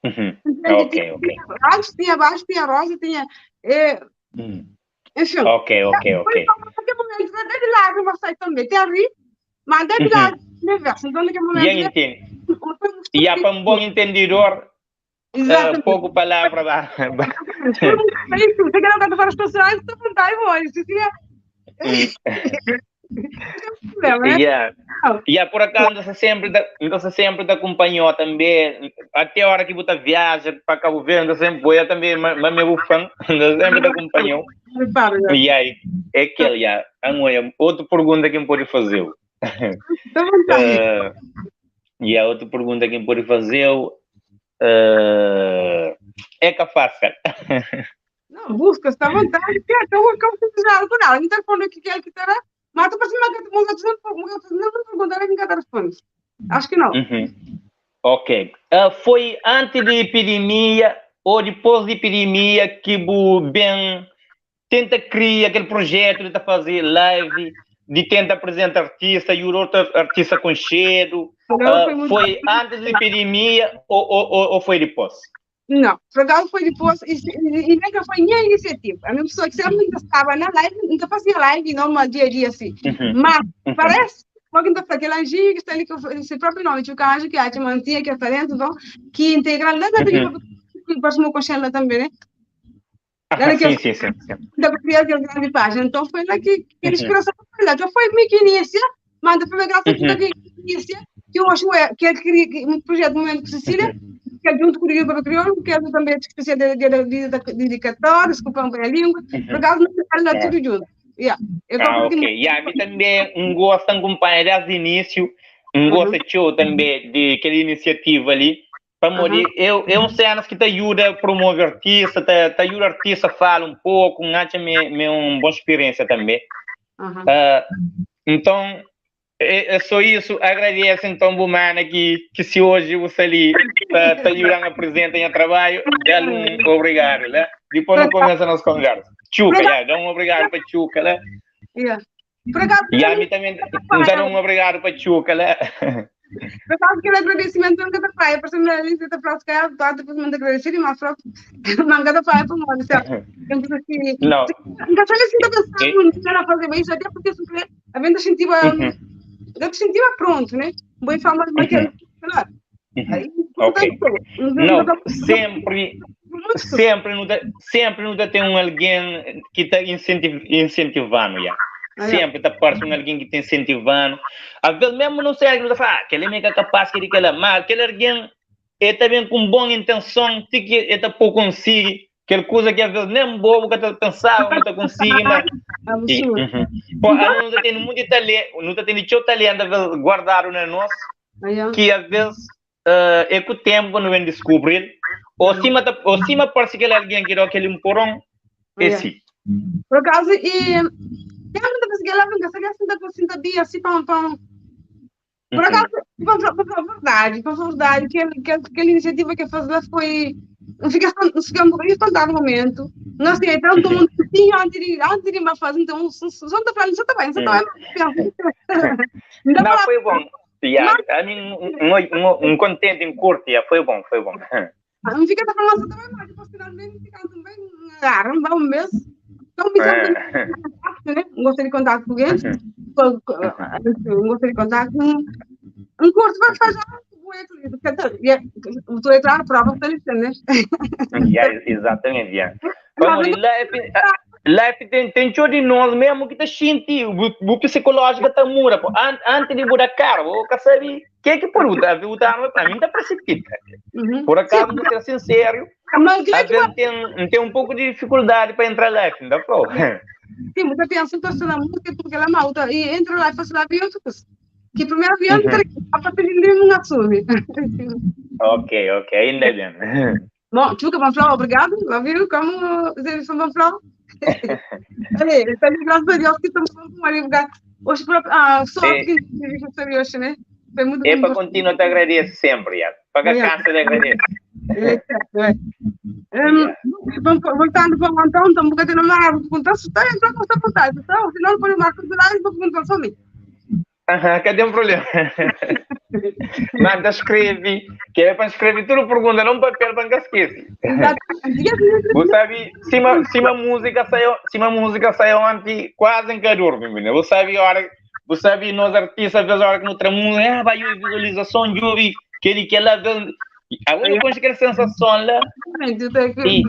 Ok, ok. Antes tinha baixo, tinha rosa, tinha... Enfim. Ok, ok, ok. Naquele momento, deve lágrimas sai também. Tem a rir, mas deve lágrimas, verso. Então, naquele momento... E entende. E há para um bom entendedor, pouco palavra. Isso, você quer cantar para as pessoas, estou com Yeah. Yeah, por acaso, você sempre te acompanhou também, até a hora que você viaja para Cabo Verde, sempre foi, eu também, mas meu fã, sempre te acompanhou. E aí, é aquele, yeah. Outra pergunta que me pode fazer. E a outra pergunta que me pode fazer é que fácil. Não, busca, está à vontade, que é, eu com ela, não responde o que quer que terá, mas tu parece que não perguntar quem quer responde. Acho que não. Ok. Foi antes da epidemia ou depois da epidemia que o bem tenta criar aquele projeto de fazer live, de tenta apresentar artista e o outro artista com cheiro. Foi antes da epidemia ou foi depois? Não, por acaso foi depois, e nem que foi minha iniciativa. A minha pessoa que sempre estava na live, nunca fazia live, não dia a dia assim. Mas parece, porque então aquele anjinho que está ali, que esse próprio nome, o anjo que a gente mantinha, que está dentro, então, que integra lá que passou com ela também, né? Sim, sim, sim. Da criar aquela grande página. Então foi lá que a inspiração foi lá. Então foi meio que início, mas foi graças a que início, que eu acho que ele queria um projeto de momento com Cecília, que é junto com o Rio para Crioulo, que é também especial de dedicatório, desculpa a língua, por acaso não é tudo junto. Yeah. Eu ok. Yeah, a mim também um gosto de acompanhar desde o início, um gosto também de aquela iniciativa ali, para morrer. É um cenas que te ajuda a promover artista, te ajuda o artista a falar um pouco, acho me uma boa experiência também. Então, é só isso, agradeço então, Bumana, que se hoje você ali está ajudando a apresentar em trabalho, dá um obrigado, né? Depois não começa a nossa conversa. Tchuca, já, dá um obrigado para Tchuca, né? Yeah. E a mim também, dá um obrigado para Tchuca, né? Por acaso, aquele agradecimento nunca te faz, por exemplo, a lista da frase que é, depois manda agradecer e mais frase, manga da faia para morrer, certo? Não. Nunca sei se ainda pensava em fazer isso, até porque a venda sentia, eu sentia pronto, né? Boa forma de manter, claro. Ok. Não, sempre não tem um alguém que está incentivando, já. Sempre está parece um alguém que está incentivando. Às vezes mesmo não sei, não fala, aquele é meio capaz que aquele, mas aquele alguém é também com boa intenção, que é pouco consigo. kel kuza ki às vezes nem bobo ka ta pensaba ma ta konsigi, mas e, Absurdo. Pô, a nu ta tene muito talento, nu ta tene txeu talento às vezes guardado na nós, Aia. ki às vezes é ku tempo pa nu ben descobri-l, ou sima ta, ou sima parse kel algen ki dá kel empurron, é Aia. si. Por acaso, e sempre ta pensa que ela nunca sabia assim, ta assim, ta bia assim, pam, pam. Por acaso, para falar verdade, que aquela iniciativa que faz lá foi. Não fica, não fica um bocadinho espantado no momento. Não sei, então todo mundo tinha antes de me fazer, então, só está falando, só está bem, só está bem. Não, foi bom. Yeah, I mean, um contente, um curto, yeah, foi bom, foi bom. Não fica falando, só está bem, mas depois finalmente fica também, agarra, um mês. Então, me chama né? Não gosto de contato com alguém, não gosto de contato com um curso vai fazer o entrar na prova está né? Yeah, exatamente, yeah. Vamos, lá tem show de nós mesmo que tá sentindo, o psicológico tá mura, pô. Antes de mudar cara, vou saber que é que por botar, botar para mim tá precipita. Por acaso, vou ser sincero, às vezes tem um pouco de dificuldade para entrar lá, ainda pô. Sim, muita pensa em na música porque ela mal e entra lá e faz lá e outra coisa. Que primeiro entra, a partir de não assume. Ok, ok, ainda bem. Bom, Tchuca Banflau, obrigado. Lá viu como vocês são Banflau? Olha, graças a Deus que estamos com uma lugar. Hoje, sorte que a gente recebeu hoje, né? Foi muito É para continuar te agradeço sempre, já. Para que a casa te agradeço. Voltando para o Antão, estamos tendo uma pergunta, se está entrando com essa vontade, então, se não pode marcar lá, vou perguntar só mim. Aham, cadê um problema? Manda, escreve, que é para escrever tudo pergunta num papel para não esquecer. Você sabe, se uma música saiu, se uma música saiu ontem, quase em que dorme, menina. Você sabe a hora, você sabe nós artistas, às vezes a hora que não temos, ah, vai visualização, eu vi, que ele que ela agora eu consigo aquela sensação lá. E,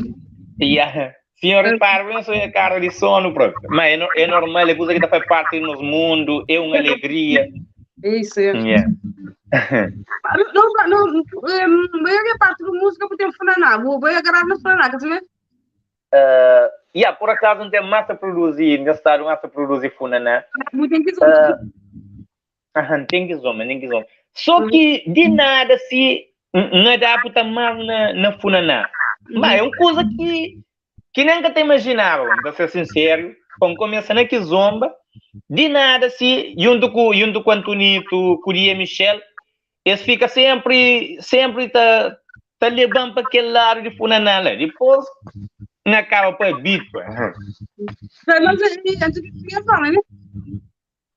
e, Senhor, repara, eu sou a cara de sono próprio. Mas é normal, é coisa que faz parte do nosso mundo, é uma alegria. Isso, é. Yeah. Não, não, a parte da música porque tem funaná, vou agarrar na funaná, quer saber? Yeah, por acaso não tem massa a produzir, nesse estado massa a produzir funaná. Muito tem que tem que zoma, tem que zoma. Só que de nada se não adapta mais na funaná. Mas é uma coisa que nunca te imaginava, para ser sincero, quando começa na Kizomba, de nada se, junto com Antonito, com o Lia Michel, eles ficam sempre tá levando para aquele lado de funaná lá. Depois, não acaba para bico. Mas Antonito fala, né?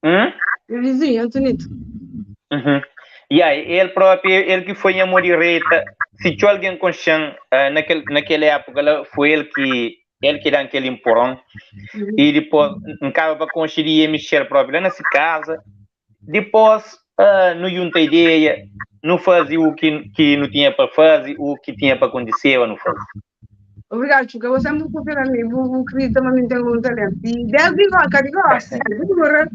Hum? O vizinho, Antonito. Uhum. E aí, ele próprio, ele que foi a direita, se tinha alguém com chão, naquela época, foi ele que dá aquele empurrão. E depois, acaba para conseguir mexer próprio lá nessa casa. Depois, não junta ideia, não fazia o que não tinha para fazer, o que tinha para acontecer, não fazia. Obrigado, Chuca. Você é muito confiante em mim. Vou acreditar também tem um talento. E desde lá, cara, gosta. Dura.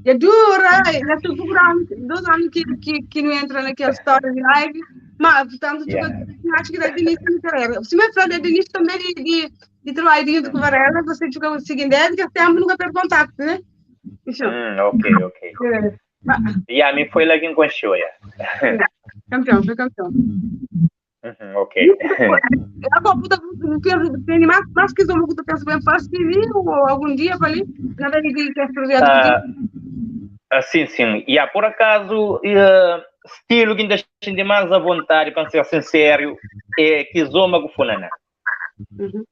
É dura. Já estou procurando 2 anos que não entra naquela história de live. Mas, portanto, yeah. Acho que desde o início da carreira. Se me falar desde o início também de trabalho de com Varela, você fica seguindo ele, que até nunca perde contato, né? Isso. Ok, ok. É. E a mim foi lá que encontrou, yeah. Campeão, foi campeão. Uhum, ok. Agora, puta, tem mais que eu penso bem fácil ou algum dia para ali, na verdade, que quer projeto. Sim, sim. E por acaso, estilo que ainda sinto mais à vontade, para ser sincero, é Kizomba com Funaná.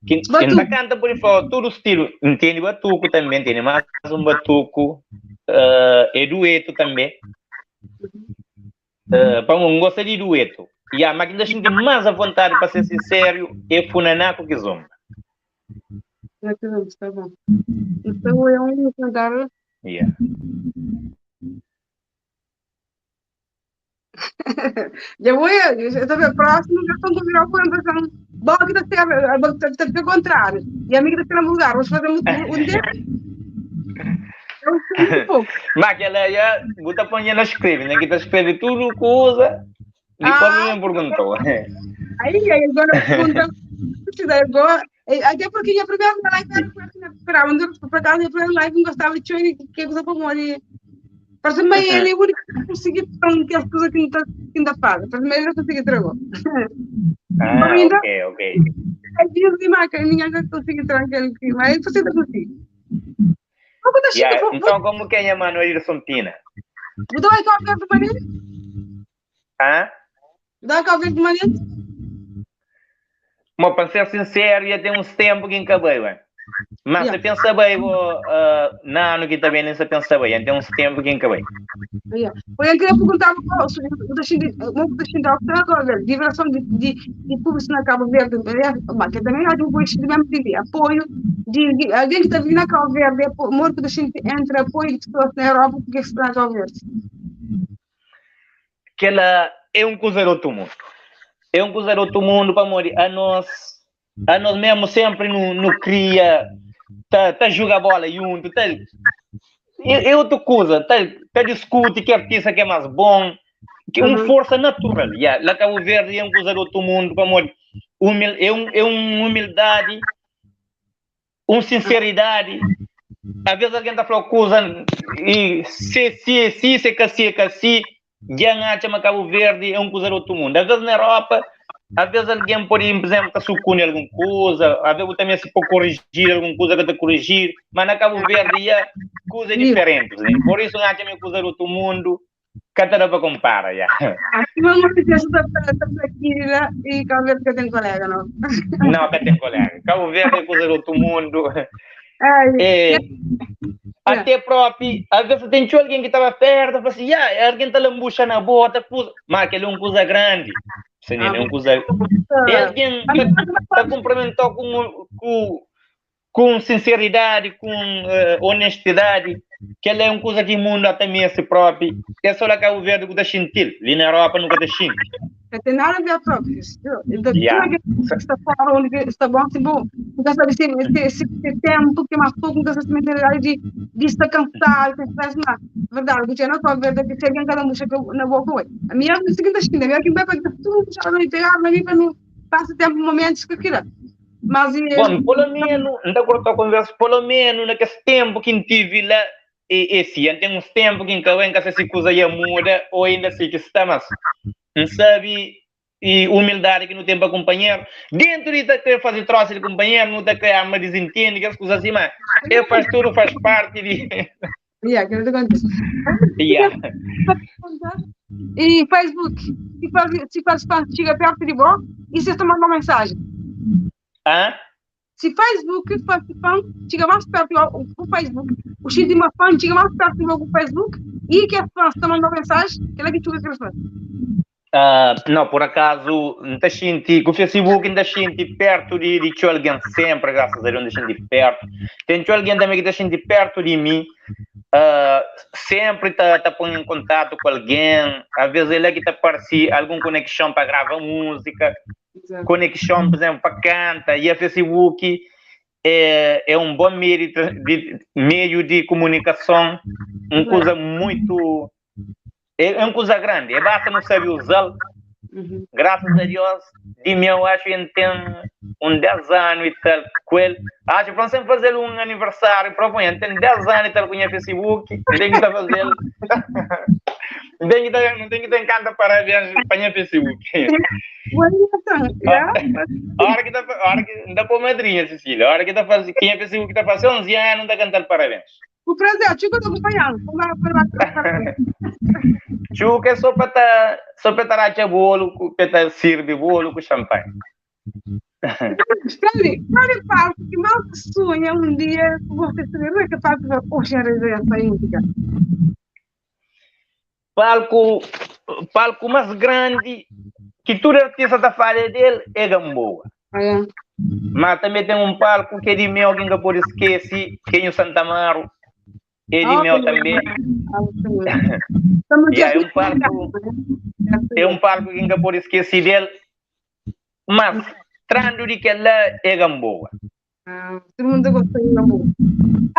Que ainda canta por fora, todo estilo. Entende batuco também, tem mais um batuco, é dueto também. Para um gosta de dueto. E a máquina sinto mais à vontade, para ser sincero, é Funaná com Kizomba. Tá bom. Então eu vou cantar. Yeah. Já vou, eu estou próximo, já estou com virar o Bom, que está sendo o contrário. E a amiga está sendo lugar, vamos fazer um tempo. Mas ela já bota põe na escreve, né? Que tá escreve tudo coisa. Depois me perguntou. Aí agora pergunta, agora Até porque minha primeira live era com essa esperava, por acaso, minha primeira live não gostava de chorar, que coisa para morrer. Parece meio ele é o único que consegui que as coisas que não tá, que ainda faz. Parece meio ele consegui trago. Ah, ok, ok. É dias de marca, ninguém consegue trancar aqui, mas você tá conseguindo. Yeah, então, como quem é Manuel Pina? Vou dar uma Cabo Verde Hã? Dá Cabo Verde Manente? Bom, para ser sincero, já tem uns tempos que encabei, ué. Mas se pensa bem, vou, na ano que também nem se pensa bem, tem uns tempos que encabei. Yeah. Eu queria perguntar, vibração de, de, de público na Cabo Verde, mas que também há um mesmo de apoio, de, de alguém que está vindo na Cabo Verde, morto de gente entre apoio de pessoas na Europa, porque está na Cabo Verde. Que ela é um coisa do outro mundo. É um coisa do outro mundo para morrer. A nós, a nós mesmo sempre no, no cria, tá, tá joga bola junto, tá, é, é outra coisa, tá, tá discute que artista que é mais bom, que é uma força natural. Yeah. Lá Cabo Verde é um coisa do outro mundo para morrer. Humil, é, um, é uma humildade, uma sinceridade. Às vezes alguém está falando coisa e se, se, se, se, se, se, se, já chama Cabo Verde é um coisa do outro mundo. Às vezes na Europa, às vezes alguém pode, por exemplo, tá sucune alguma coisa, às vezes também se pode corrigir alguma coisa que tá corrigir, mas na Cabo Verde é coisa diferente. Né? Por isso não chama coisa do outro mundo, que até dá para comparar. Já. Assim, vamos dizer, está aqui e Cabo Verde que tem colega, não? Não, que tem colega. Cabo Verde é coisa do outro mundo. É, até próprio, às vezes tem alguém que estava perto, fala assim, yeah, alguém está lambucha na bota, mas aquele é um coisa grande. Sim, é um coisa. É alguém está cumprimentou com, com, com sinceridade, com honestidade, que ela é uma coisa que o mundo até mesmo si próprio. É só lá Cabo Verde que está gentil, ali na Europa nunca está gentil. Não tem nada a ver próprio. Então, está fora, onde está bom, assim, bom, nunca sabe se, se, se, se tempo, que mais pouco, nunca sabe se mentalidade de, de estar cansado, que stress, não. Verdade, porque eu não estou a ver que se alguém cada murcha na boca, ué. A minha é o seguinte, a minha que vai para tudo, já não pegar, na minha não passa tempo, momentos que queira. Mas, e, bom, pelo menos, não cortou a conversa, pelo menos naquele tempo que tive lá, e, esse, tem uns tempos que em que se coisa ia muda, ou ainda assim que está, mas não sabe, e humildade que não tem para companheiro. Dentro de querer fazer troça de companheiro, não está querer uma desentende, que as coisas assim, mas eu faz tudo, faz parte de. Yeah, que não te Yeah. E Facebook, se faz, fã, chega perto de bom, e você manda uma mensagem. Hã? Se Facebook faz fã, chega mais perto do Facebook, o de uma fã chega mais perto do Facebook, e que é fã, você manda uma mensagem, que ela que tu quer fazer. Não, por acaso, não está sentindo, com o Facebook ainda senti perto de, de alguém sempre, graças a Deus, ainda senti perto. Tem alguém também que está sentindo perto de mim, sempre está tá pondo em contato com alguém, às vezes ele é que está parecendo alguma conexão para gravar música, exato, conexão, por exemplo, para canta, e a Facebook é, é um bom meio de, meio de comunicação, uma coisa muito... É uma coisa grande, é basta não saber usá-lo. Uhum. Graças a Deus, de mim eu acho que tem uns 10 anos e tal com ele. Acho que vamos sempre fazer um aniversário, para tem 10 anos e tal com o Facebook, tem que estar fazendo. Não tem que estar, não tem que estar em canta parabéns para o Facebook. A hora que tá, a hora que dá para madrinha, Cecília, a hora que tá fazendo, quem é Facebook está fazendo 11 anos, não está cantando parabéns. O prazer, Chuca, estou acompanhando. Chuca é só para tá, só para estar a bolo, para tá servir bolo com champanhe. Espere, qual é a parte que mal sonha um dia que você saber, não é capaz de ver, poxa, essa música? Palco, palco mais grande que todo artista da falha dele é Gamboa. É. Mas também tem um palco que é de meu, alguém que pode esquecer, que é o Santa Amaro. É de meu também. Yeah, é um palco, é um palco que nunca pode esquecer dele. Mas, trando de que lá é Gamboa. Ah, todo mundo gosta de amor.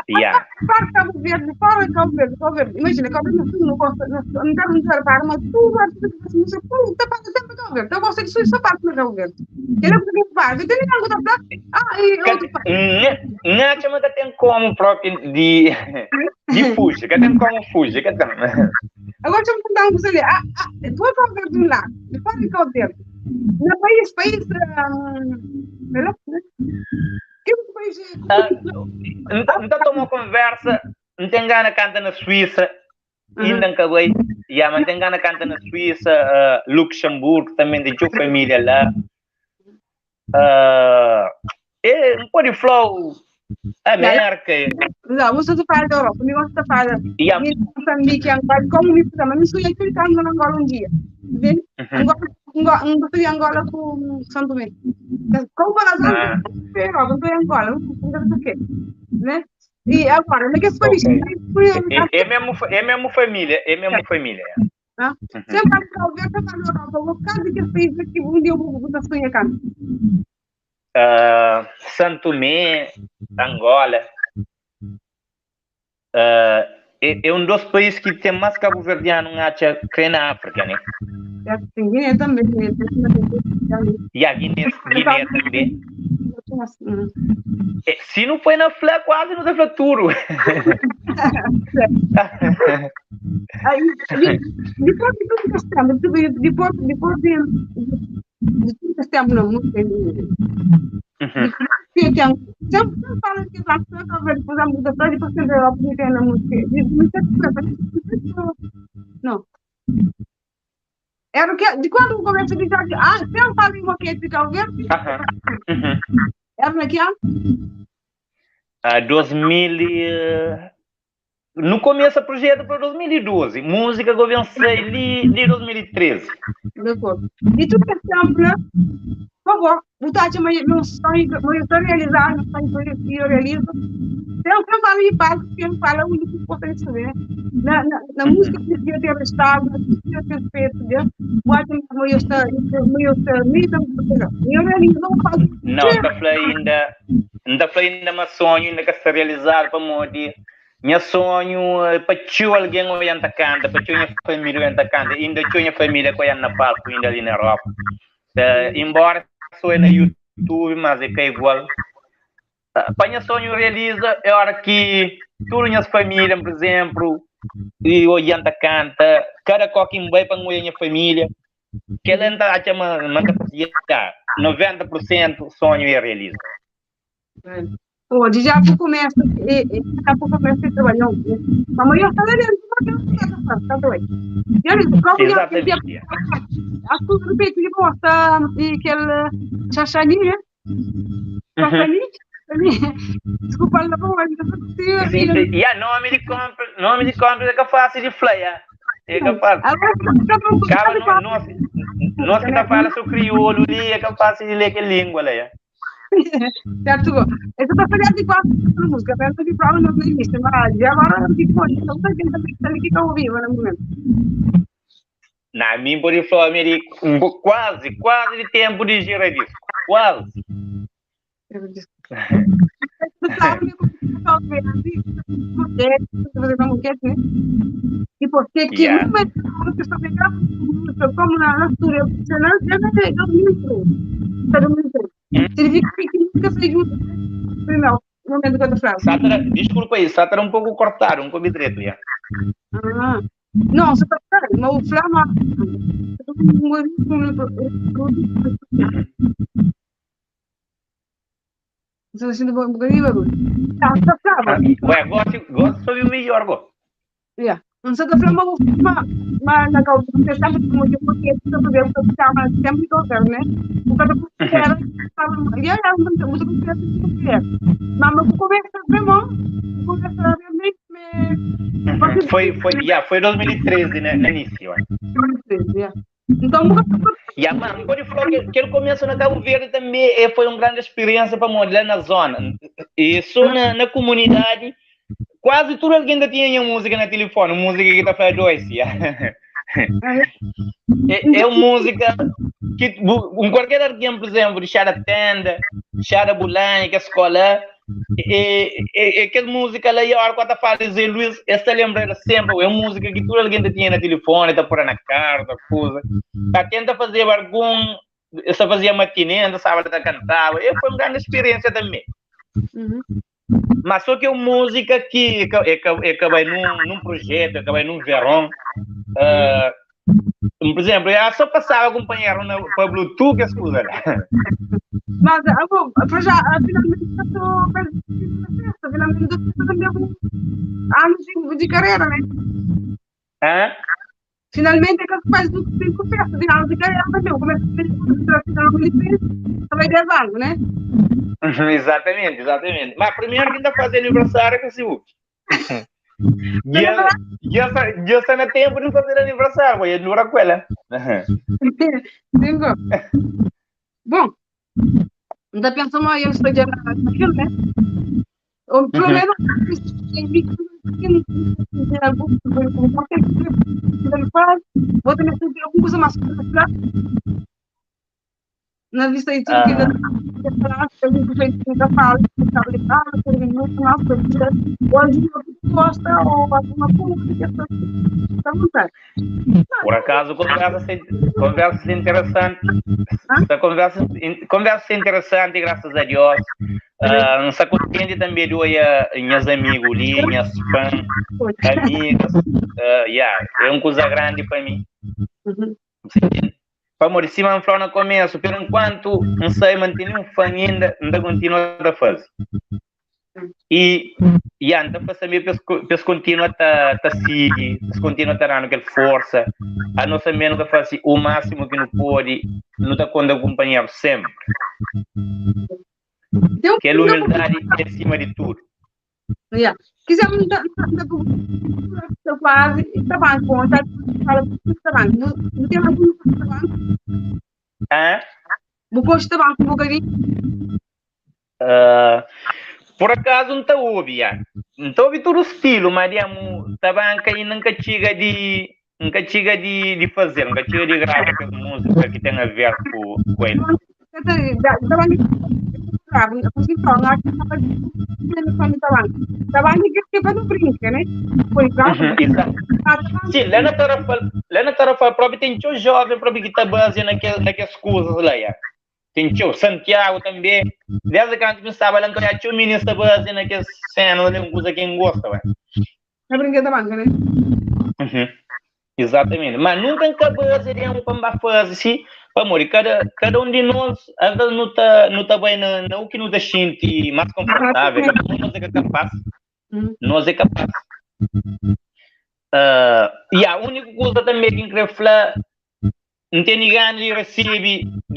Yeah. Fora de Cabo Verde, fora de Cabo Verde, Cabo Verde. Imagina, Cabo Verde não gosta, não, não quero não quero para, mas tu gosta de música, pô, tá para sempre Cabo Verde. Eu gosto de só parte de Cabo Verde. Ele é porque faz, eu tenho algo da ah, e outro país. Não, chama que tem como próprio de de fugir, que tem como fugir, que tem. Agora deixa eu contar uma coisa ali. Ah, ah, tu é Cabo Verde de um lado, de fora de Cabo Verde. Na país, país, um, que país Ah, não tá toma conversa, não tem gana canta na Suíça, ainda não acabei. Yeah, mas tem gana canta na Suíça, Luxemburgo também tem sua família lá. É, um pouco de flow, América. Não, você tá falando da Europa, me gosta de falar. Yeah. Moçambique, Angola, como me chama, me sonho aquele canto na Angola um dia. Entende? Angola, Angola, de Angola com São Tomé. Como para as Europa, não Angola, não sei o quê, né? E agora, naquele país, okay. É mesmo família, é mesmo família. Ah? Sempre vai para o ver, sempre vai na Europa, vou ficar de que país aqui, um dia eu vou botar sonho cá. São Tomé, Angola, é um dos países que tem mais cabo-verdiano que na África, né? É, sim, Guiné também. E a Guiné, Guiné também. Se não foi na Fla, quase não tem tudo. Aí, depois de tudo que estamos, depois, depois de, de tudo que estamos na música, eu tenho, sempre falo que vai ser depois a música, depois que eu aprendi na música, não. Era o que, de quando começa a dizer, ah, sempre falo em uma que de Cabo Verde. Era naquele ano? 2000 e, no começo o projeto para 2012, música que eu vencei ali de 2013. De acordo. E tu que sempre, por favor, botar meu sonho, meu sonho realizar, meu sonho que eu realizo. Sempre falo em palco, sempre falo o único importante saber. Na música que devia ter estado, devia ter feito, né? Eu estou, eu eu realizo, não faço. Não, está ainda, ainda ainda meu sonho, ainda que se realizar para morrer. Meu sonho é para que alguém olhando canta, para que minha família olhando canta, ainda que minha família que na palco, ainda ali na Europa. Embora sou na YouTube, mas é que é igual. Para meu sonho realiza é hora que toda minha família, por exemplo, e olhando canta, cada coquinho vai para minha família, que ela anda a chamar, manda 90% sonho e realiza. Pô, já começa, já começa a trabalhar. A maioria está dentro, tá doido. Exatamente. Acho que de repente ele gosta e aquele chachani, né? Chachani? Desculpa, não vou, mas E a nome de compra, nome de compra é capaz de flyer. É capaz. Cara, nós que tá falando sobre crioulo ali, é capaz de ler que língua lá. Certo, eu estou fazendo de quatro música, penso que prova no início, mas agora eu fico não sei quem está aqui que eu vivo no momento. Na mim, por isso, quase, quase de tempo de girar disco, quase. E porque que como na natureza, significa que nunca foi junto. Primeiro, momento que eu tô falando. Sátara, desculpa aí, Sátara um pouco cortado, um pouco direito, já. Ah, não, você tá falando, mas o Flama. Você tá sentindo um bocadinho barulho. Tá, tá falando. Ué, gosto sobre o melhor, go. Yeah. Não sei da forma, mas na causa você sabe como que porque você poder ficar mais sempre do né? O cara era e era muito muito mas mas começa mesmo, começa realmente Foi foi, yeah, foi 2013, né, no início. 2013, yeah. Então, yeah, mano, pode falar que ele começou na Cabo Verde também foi uma grande experiência para modelar na zona. E só na comunidade quase tudo alguém ainda tinha música na telefone, música que está falando dois. É música que um qualquer alguém, por exemplo, deixar a tenda, Xada Bulanha, kes skola, e, e, e kes múzika la, e ora ku ta fala de Zé Luís, es ta lembra ela sempre, é múzika ki tudu algen ta tinha na telefone, ta pôr na carro, ta kuza. Ta tenta fazeba algun, es ta fazia matinê, ta staba ta kantaba, e foi un grande experiência também. Mas só que é uma música que é que vai num projeto, é que vai num verão. Por exemplo, eu só passava companheiro na, para Bluetooth, as coisas lá. Mas, ah, bom, para já, finalmente estou festa, finalmente estou também anos de carreira, né? Hã? Finalmente é que faz do que tem festa de anos de carreira também. Eu começo a fazer também 10 anos, né? Exatamente, exatamente. Mas primeiro que ainda fazer aniversário é que se Já está na tempo de fazer aniversário, vou dura com ela. Bingo. Bom, ainda penso mais, eu estou já naquilo, né? Ou pelo menos vou também sentir alguma coisa mais na vista de tudo que ainda fala, gosta ou alguma coisa que está à vontade. Por acaso, conversa interessante. Essa conversa interessante, graças a Deus. Não está contente também de olhar meus amigos ali, minhas fãs, amigas. Yeah, é uma coisa grande para mim. Para morrer, se me falou no começo, por enquanto, não sei, manter um fã ainda, ainda continua a fazer. E, yeah, então, também, penso continua a seguir, penso continua a dar aquela força. A nossa menos a fazer o máximo que não pode, não está com o companheiro sempre. Que a humildade é acima de tudo. Yeah. Quiser quase, está bem, bom, está fala está bem. Não tem algum está bem? Hã? Bu gosta bem um bocadinho? Por acaso não está ouvi, já. Não está ouvi todo o estilo, mas digamos, tabanca e nunca chega de nunca chega de fazer, nunca chega de gravar aquela música que tem a ver com ele. Exato. Sim, lá na Tarrafal, lá na Tarrafal próprio tem teu jovem próprio que está base naquelas coisas lá, já. Tem teu Santiago também. Desde que antes pensava lá, então tinha menino está base naquelas cenas, ali, uma coisa que gosta, ué. É brincadeira da banca, né? Exatamente. Mas nunca acabou de um para fazer assim, para morrer. Cada um de nós, às vezes, não está não tá bem na o que nos deixa sentir mais confortável. Cada um de nós é capaz. Nós é capaz. E a única coisa também que eu queria falar, não tem ninguém de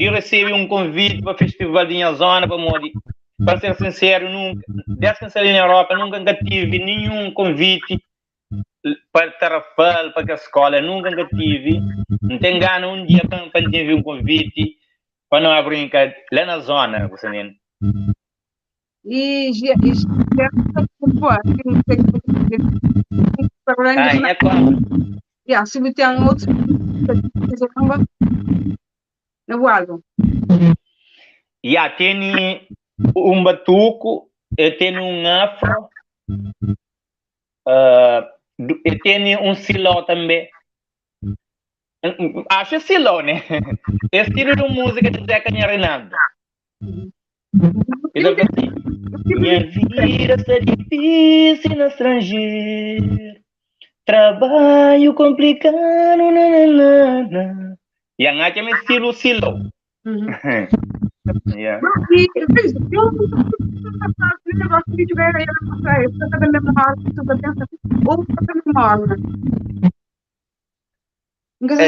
receber um convite para o festival de minha zona, para morrer. Para ser sincero, nunca, desde que eu saí na Europa, nunca tive nenhum convite para Tarrafal, para a escola, nunca tive. Não tem gana um dia para ter um convite para não brincar lá na zona, você entende? E é claro. Yeah, se tem outro no álbum. Yeah, tem um batuco, eu tenho um afro, eu tenho um siló também. Acho siló, né? Estilo de música de Zeca Reinaldo. Ele assim, minha vida está difícil no estrangeiro, trabalho complicado, nananana. E a é estilo siló. Yeah. É,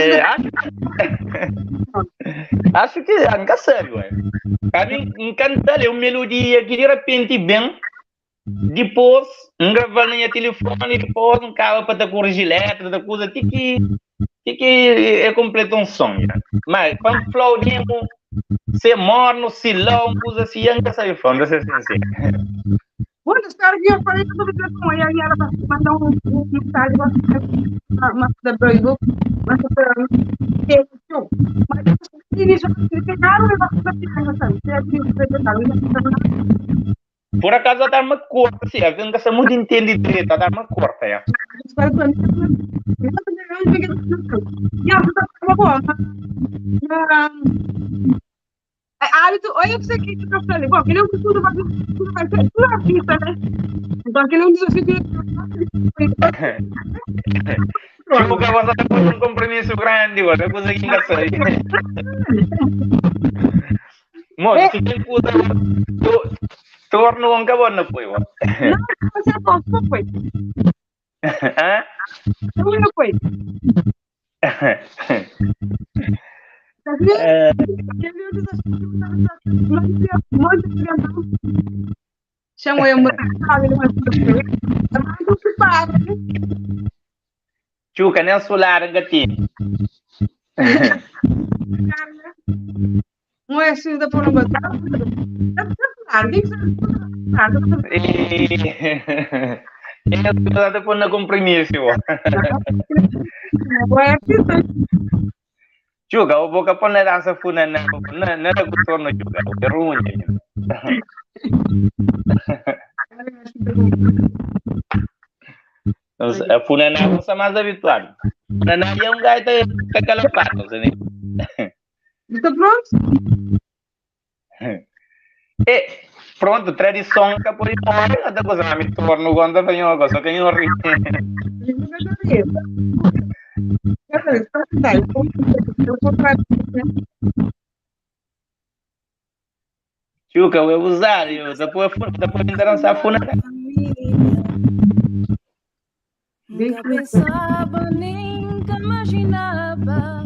acho que nunca sabe, ué. A mim encanta é uma melodia que de repente bem, depois um gravar na minha telefone, depois um cabo para te corrigir letra, da coisa, que que é completo um som. Já. Mas quando flow demo, se morno, se long, coisa assim, nunca sabe falando, ser sincero. Bom, espero que eu falei sobre isso, e aí ela mandar um mensagem mas da Brasil, mas mas Por acaso a dar-me corta, sim, a vezes não muito entende direito, a dar-me corta, é. Hábito, olha você que tu tá falando, bom, aquele é um tudo vai, tudo vai ser tudo artista, né? Então aquele é um desafio que Tipo que você tá com um compromisso grande, agora, coisa que ainda sei. Moço, se tem coisa, torno um cabor não foi, Não, você não foi. Hã? Não foi. Chamo eu, Chuca, nem solar um gatinho. Não é assim da por uma É, pôr na compromisso. Chuca, o boca pôr na dança funa na na na torno chuca, o ruim. A funaná é mais habituado. Funaná é um gajo da aquela pata, né? Está pronto? É, pronto, tradição que por aí até coisa me torno quando vem uma coisa que eu ri. Chuca, eu vou usar, eu depois depois de dançar funaná. Nunca pensava, nunca imaginava.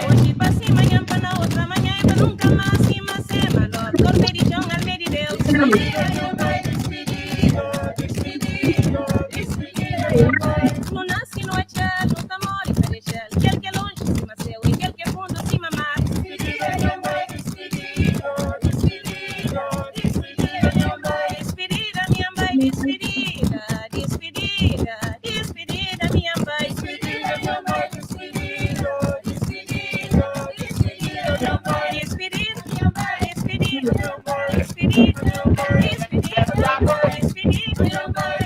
Hoje pra cima, amanhã pra na outra, amanhã é pra nunca mais, cima, cima, Corte de chão, alme de Deus. Não nasce, não é tchau, não tá mole pra deixar. Aquele que é longe, cima céu, e aquele que é fundo, cima mar. Despedida, minha mãe, despedida, despedida, despedida, minha mãe. Despedida, minha mãe, despedida, despedida, despedida, minha mãe, despedida, despedida, despedida, despedida, despedida, despedida, minha mãe.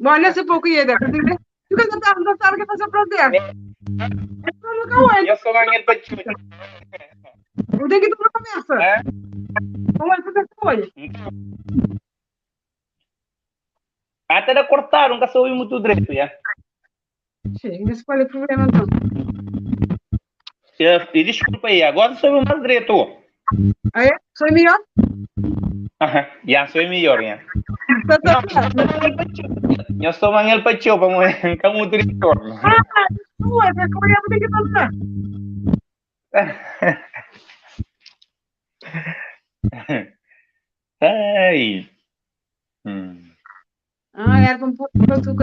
Bom, nesse pouco ia dar. Tu que não sabe o que fazer para dentro. Eu sou ganhei para ti. Eu tenho que tomar cabeça. Como é que você foi? Até de cortar, nunca soube muito direito, já. Sim, esse qual é o problema então? E desculpa aí, agora sou mais direito. Ah, é? Sou melhor? Aham, já sou melhor, já. Eu sou Manel Pacheu, para morrer, como diretor. Ah, tu é, como é que fazer? Ai. Ah, era para tu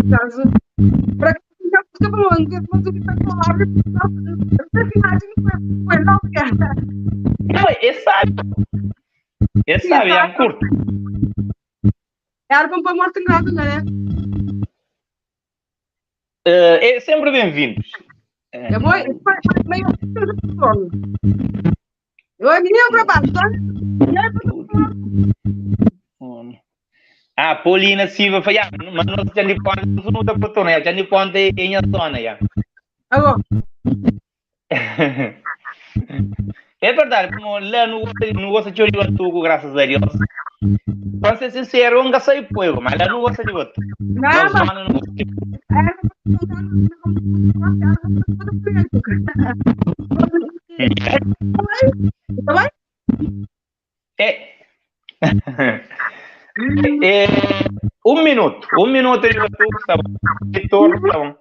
caso. Para que Não, ele sabe. Ele sabe, é um curto. Era para morte grave, não é? É sempre bem-vindos. Eu vou, meio Eu é menino para baixo, tá? Ah, Paulina Silva foi, ah, mas nós já de ponte, não tá por né? Já de ponte em a zona, já. Alô. É verdade, como lá no gosta de Batuco, graças a Deus. Para ser sincero, eu nunca saí povo, mas lá não gosta de Batuco. Não, mas... Zona não gosta de É. É, um minuto de Batuco, tá bom. Retorno, tá bom.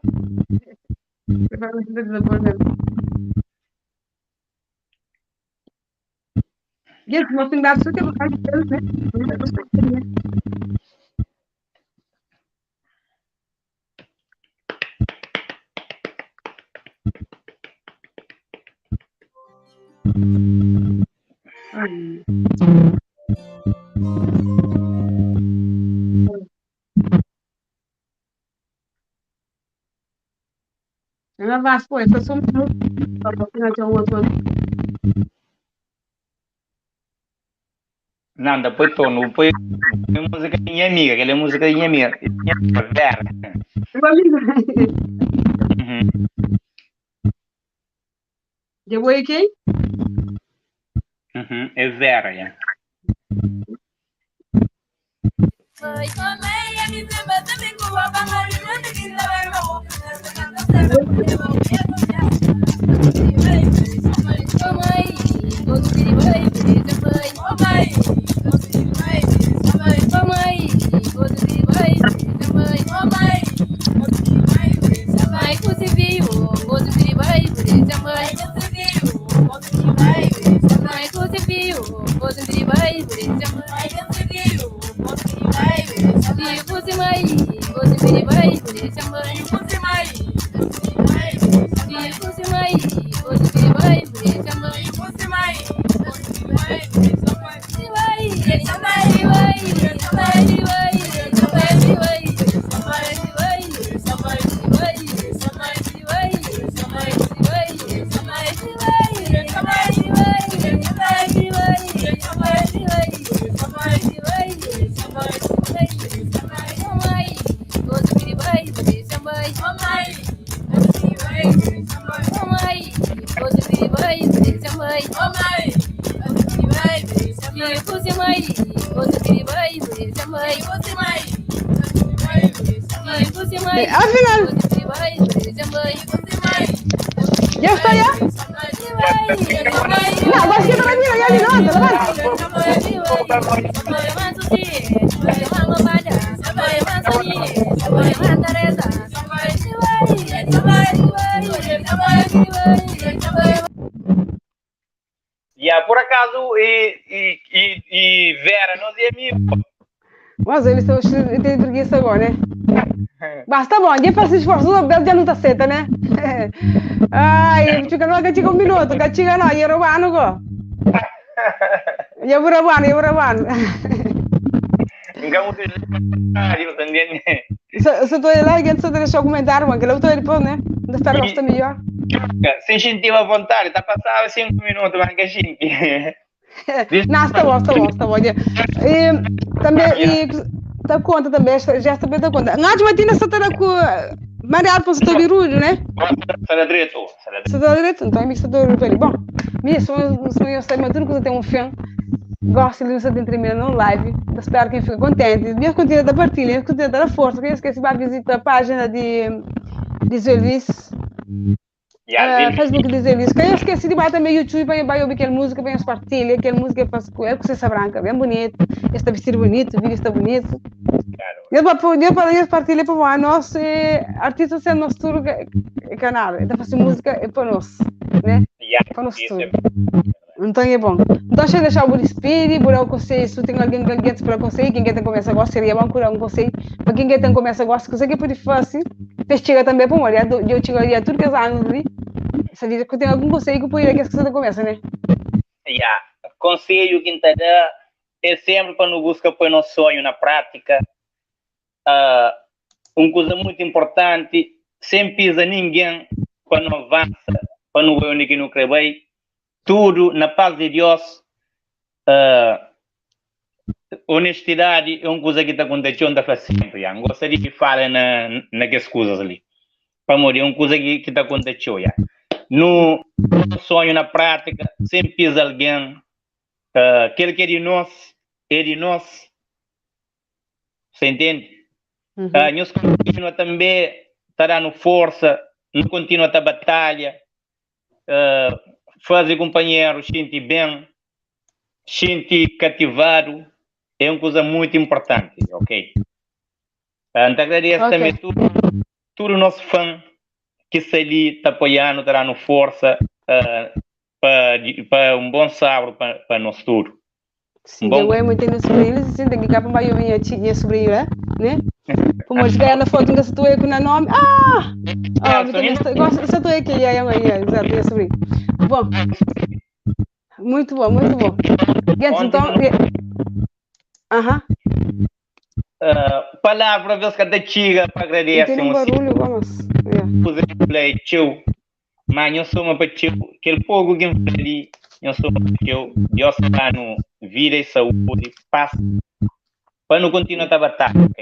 Gente, nós temos dado super né? Não vai pô, essa só um minuto. Não, depois tô, não põe música de minha amiga, aquela é música de minha amiga. Minha Vera. Amiga. Uhum. Depois quem? Uhum. É Vera, yeah. Afinal, já está já? Não, agora que tá vindo, já vindo, levanta. Yeah, por acaso, e Vera, nós é amigo. Mas eles estão têm preguiça agora, né? Basta bom, ninguém faz esforço, o Bel já não tá certa, né? Ai, fica não, que chega um minuto, que chega não, ia roubando, go. Ia roubando, ia roubando. Nunca muito também. Se estou lá, alguém só deixa comentário, mas que eu estou depois, né? Ainda espero gostar melhor. Sem sentir a vontade, tá passando 5 minutos, mas que gente. Não, está bom, está bom, está bom. E também, e dá conta também, já também dá conta. Ngaji matina só tá com Maria para o barulho, né? Está direito. Está direito, então é misto do barulho. Bom, minha sonho, sonho, sei, mas tudo que tem um fim. Gosto de você terminar no live. Espero que fique contente. Minha continua da partilha, continua da força. Quem esquece vai visitar a página de Zé Luís. Facebook de Zé Luís. Quem esquece de vai também YouTube, vai ouvir aquela música, vai partilha, aquela música faz com ele, com essa branca, bem bonito. Está vestido bonito, o vídeo está bonito. Claro. Eu para partilha para nós, artista sendo nosso canal, então fazer música é para nós, né? Yeah, Para nós isso tudo. é Então é bom. Então deixa eu deixar o despede, por um conselho, se tem alguém que quer para conselho, quem quer começa agora, seria bom curar um conselho. Para quem quer começa agora, se você quer pode fazer, chega também para olhar, eu chego ali tudo que os anos ali. Sabia que tem algum conselho que pode ir que você começa, né? Yeah. Conselho que te dá é sempre para não buscar pôr nosso sonho na prática. Uma coisa muito importante, sem pisa ninguém para não avança, para não ver onde que não crê bem. Tudo na paz de Deus. Honestidade é uma coisa que está acontecendo está sempre. Yeah. Não gostaria que fale naquelas coisas ali. Para morrer, é uma coisa que está acontecendo. Yeah. No sonho, na prática, sempre pisa alguém. Aquele que é de nós, é de nós. Você entende? Uhum. Nós continua também tá dando força, não continua a batalha, fazer companheiro sentir bem, sentir cativado, é uma coisa muito importante, ok? Então agradeço também tudo o nosso fã que está ali está apoiando, está dando força para um bom sábado para nós tudo. Sim, Bom. eu é muito no sobrinho, assim, tem que cá para eu minha tia sobrinha, né? Como se ganhar na foto que estou com o nome. Ah! Ah, gosto estou aqui, é, é, é, exato, minha sobrinha. Bom. Muito bom, muito bom. Gente, então, aham. Palavra vez ka ta txiga pa N agradese tene un un si barulhu gó mas yeah. Kuza ki fla é txeu, ma nho soma pa txeu. Kel poku ki N fla li, nho soma pa txeu. Dios ta da-nu vida i saúdi, pas, pa nu kontinua ta batalha, ok?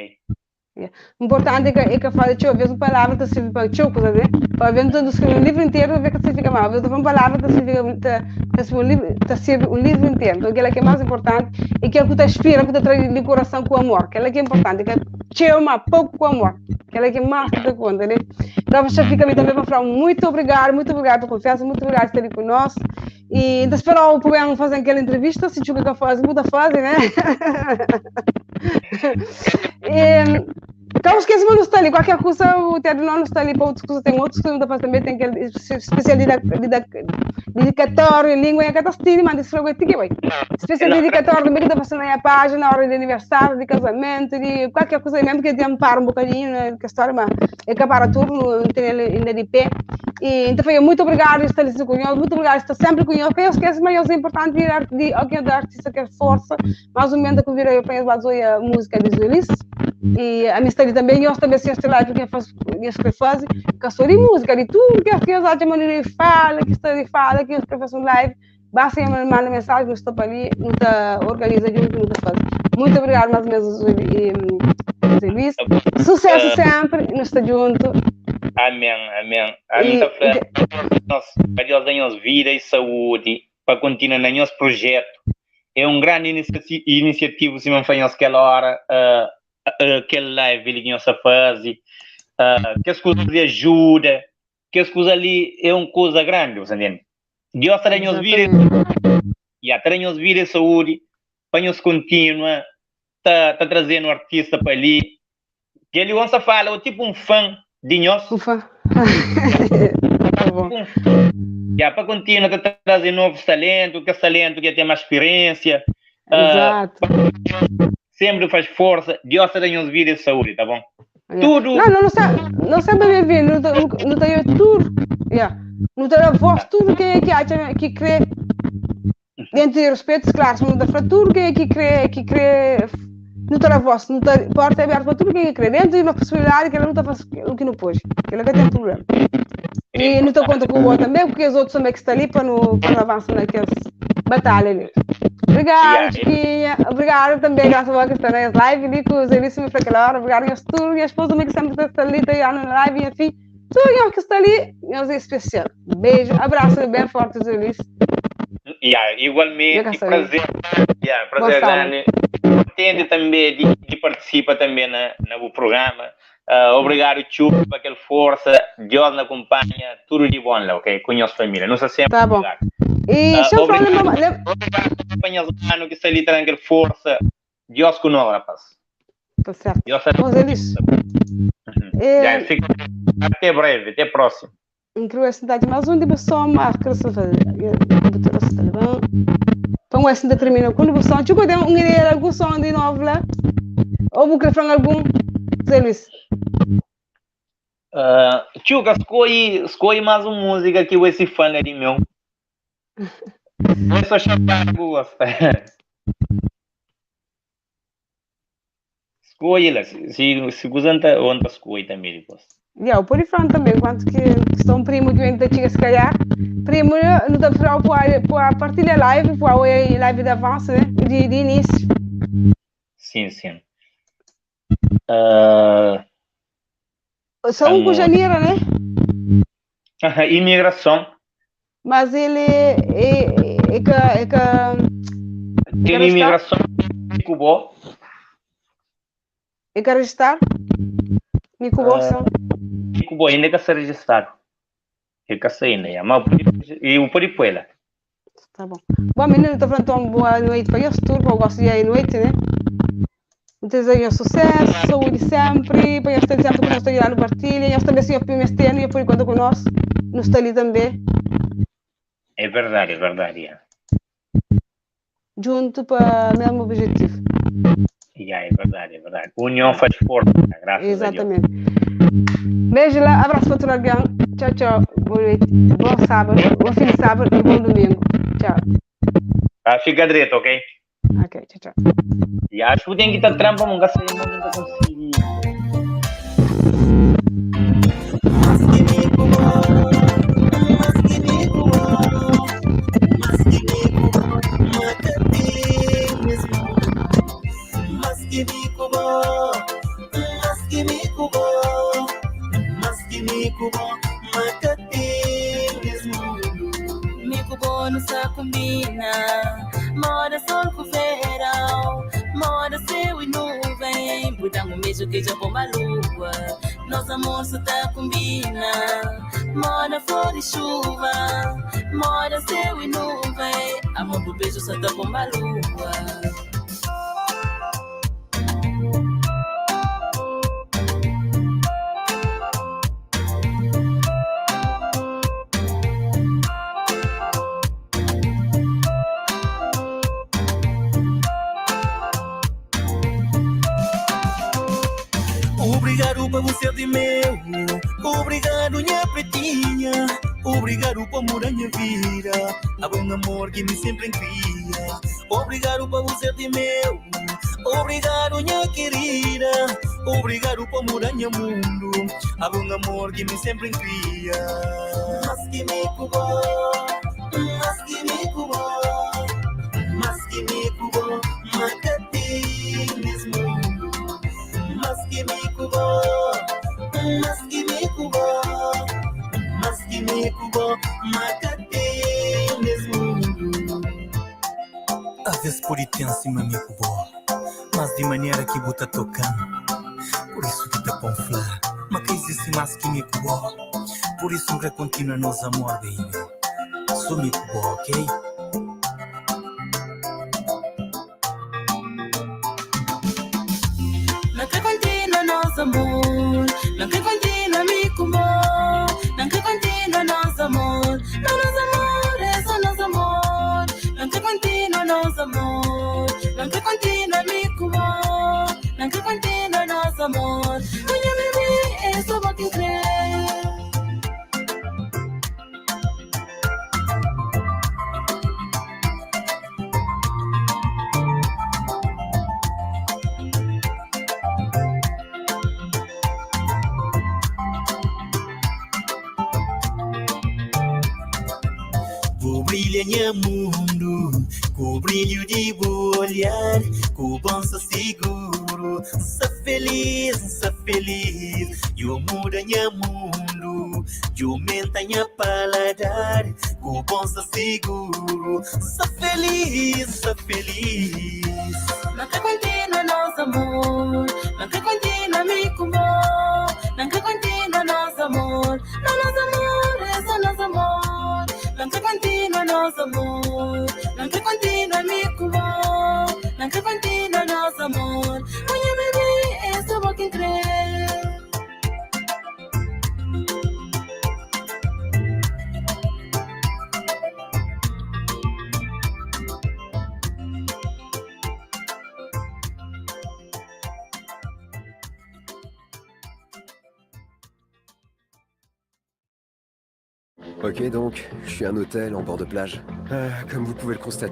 Yeah. Importanti é ka fala txeu, vez un palavra ta sirvi pa txeu kuza, né? Pa vez nu ta skrebe un livru interu, vez ka signifika ma, vez un palavra ta signifika ta ta sirbi un livru, ta sirbi un livru interu. Nton kila ki é más importanti é kel ku ta inspira, ku ta tra di kurason ku amor. Kila ki é importanti, ka txeu ma poku ku amor. Kila ki más ki ta konta, né? Nton xa fika mi tanbe pa fla muito obrigadu, muito obrigadu pa konfiansa, muito obrigadu sta li ku nos. E N ta spera-u pa ben faze-m kel entrevista, si Txuka ka faze, bu ta faze, né? E, ka bu skese ma nu sta li, kualker kusa, o Ted no nu sta li pa otus kusa, ten otus kusa nu ta faze tanbe, ten kel spesial didikatóriu, língua nha ka ta stindi, ma N ta sfrega ti ki bai. Spesial didikatóriu tanbe ki ta fase na nha pájina, na óra di aniversáriu, di kazamentu, di kualker kusa, mesmu ki el para un bokadinhu na kel stória, ma el ka para tudu, nu tene-l inda di pé. E N ta fla-nhos mutu obrigadu di sta li ku nhos, mutu obrigadu di sta sempri ku nhos. Ka nhos skese ma nhos é inportanti di di algen di artista ker forsa. Mas un bes N ta konvida pa nhos ba zoia múzika di Zulis. E ami sta li tanbe, nhos tanbe si nhos ten live ki nhos nhos kre faze, ka so di múzika, di tudu kes ki nhos atxa ma nu debe fala, ki sta di fala, ki nhos kre fase un live, basta nhos manda mensaji, nu sta pa li, nu ta organiza djuntu, nu ta faze. Mutu obrigadu mas un bes Zé Luís. Susesu sempri, nu sta djuntu. Amén, amén. Ami ta fla nhos, pa Deus da nhos vida i saúdi pa kontinua na nhos projetu. É un grandi inisiativu sima N fla nhos kel ora, kel live li ki nhos ta faze, kes kuzas di ajuda, kes kuza li é un kuza grandi, bu sta ntende? Deus ta da nhos vida, ya, ta da nhos vida i saúdi pa nhos kontinua ta ta trazenu artista pa li. Kel li sta fala o tipo un fã di nhos. Un fã. Tá bom. Tipo un fã. Ya, pa kontinua ta traze novus talentu, kes talentu ki ten más spiriensia. Exato. Sempre faz forsa. Deus ta da nhos vida e saúde, tá bom? Yeah. Tudo. Não, não, não, sa, não sempre bem-vindo. Não, não, não tem tudo. Yeah. Não tem a voz, tudo quem é que acha que crê. Dentro de respeito, claro, se não tá fala tudo quem é que crê, que crê. Não tá voz, não tá porta aberta para tudo quem é que crê. Dentro de uma possibilidade que ela não tá faz o que não pode. Que ela tem problema. E não tá conta com o outro também, porque os outros também que estão ali para não, para não avançar naquelas batalha ali. Obrigado, Chiquinha. Obrigado também, graças a Deus que está na live ali com os Elíssimo para aquela hora. Obrigado, minhas tudo, minha esposa também que sempre está ali, está na live, minha filha. Tudo que está ali, meus é especial. Beijo, abraço bem forte, Zé Luís. Yeah, igualmente, prazer. Yeah, prazer grande. Contente também de participa também na, na o programa. Obrigado, Tchu, pa kel forsa. Deus na acompanha. Tudo de bom lá, ok? Com nhos família. Não se sempre Tá bom. obrigado. E deixa eu falar, Obrigado. lembra, Obrigado pa nhos mano que está ali trazendo aquela força. Deus com nós, rapaz. Tá certo. Deus Bom, Zé Luís. Já, fica até breve, até próximo. N kre cidade mais um de pessoa marca se computador se tá bom. Então esse ainda termina com pessoa. Tchuca tem um ideia algum som de novo lá. Ou vou querer falar algum? Zé Luís. Tchuca, escolhe mais uma música que esse fã é de meu. É só chamar gosta. Escolhe lá, se gozanta, onde escolhe também depois. Yeah, o pode falar também, quanto que sou um primo que vem da Chica, se calhar. Primo, não dá para partilhar live, para o live de avanço, né? De início. Sim, sim. Só um com janeiro, né? Imigração. Mas ele é que é que Tem imigração de Cuba. É que registrar? Me Cuba, só. Cuba ainda que ser registrado. É que ser ainda, mas e o pode pôr lá. Tá bom. Bom, menino, tô falando uma boa noite para eles, tudo, eu gosto de ir à noite, né? Desejo sucesso, saúde sempre, para eles sempre que nós estamos lá no partilha, eles também se eu este ano e por enquanto conosco, nos está ali também. É verdade, é. Junto para o mesmo objetivo. Yeah, é verdade, é verdade. União faz força, graças Exatamente. a Deus. Beijo lá, abraço para todo alguém. Tchau, tchau. Boa noite. Bom sábado, bom fim de sábado e bom domingo. Tchau. Ah, fica direito, ok? Ok, tchau, tchau. E acho que tem que estar trampa, mas nunca sei, mas nunca consegui. Mi ku bo nu sa kombina Moda sol ku verão Moda céu e nuvem Bu da-m um beijo ki dja pô-m lua Nos amor sa ta kombina Moda flor e chuva Moda céu e nuvem Amor bu beijo sa ta pô-m lua. Obrigado pa bu ser di meu Obrigado nha pretinha Obrigado pa muda nha vida Abo é un amor ki mi sempre N kria Obrigado pa bu ser di meu Obrigado nha querida Obrigado pa muda nha mundo Abo é un amor ki mi sempre N kria Mas ki mi ku bo Mas ki mi ku bo Mas ki mi ku bo Ma ka ten nes mundo Mas ki mi ku bo Mas ki mi ku bo Mas ki mi ku bo Ma ka ten nes mundo Aves pode ten sima mi ku bo Mas di manera ki bu ta toka-m Pur isu ki ta pô-m fla Ma ka izisti más ki mi ku bo Pur isu N kre kontinua nos amor, baby So mi ku bo, ok? N kre kontinua nos amor N kre kontinua mi ku bo N kre kontinua nos amor Ma nos amor é só nos amor N kre kontinua nos amor N kre kontinua mi ku bo N kre kontinua nos amor Ku nha bebé é só bo ki N kre. Bu brilha nha mundu Ku brilhu di bu olhar Ku bon sa siguru N sa feliz, N sa feliz Djo muda nha mundu Djo menta nha paladar Ku bon sa siguru N sa feliz, N sa feliz. N kre kontinua nos amor N kre kontinua mi ku bo N kre kontinua nos amor Ma nos amor é só nos amor N kre kontinua nos amor N kre kontinua mi ku bo N kre kontinua nos amor Ku nha bebé é só bo ki N kre. Ok donc, je suis à un hôtel en bord de plage. Euh, comme vous pouvez le constater.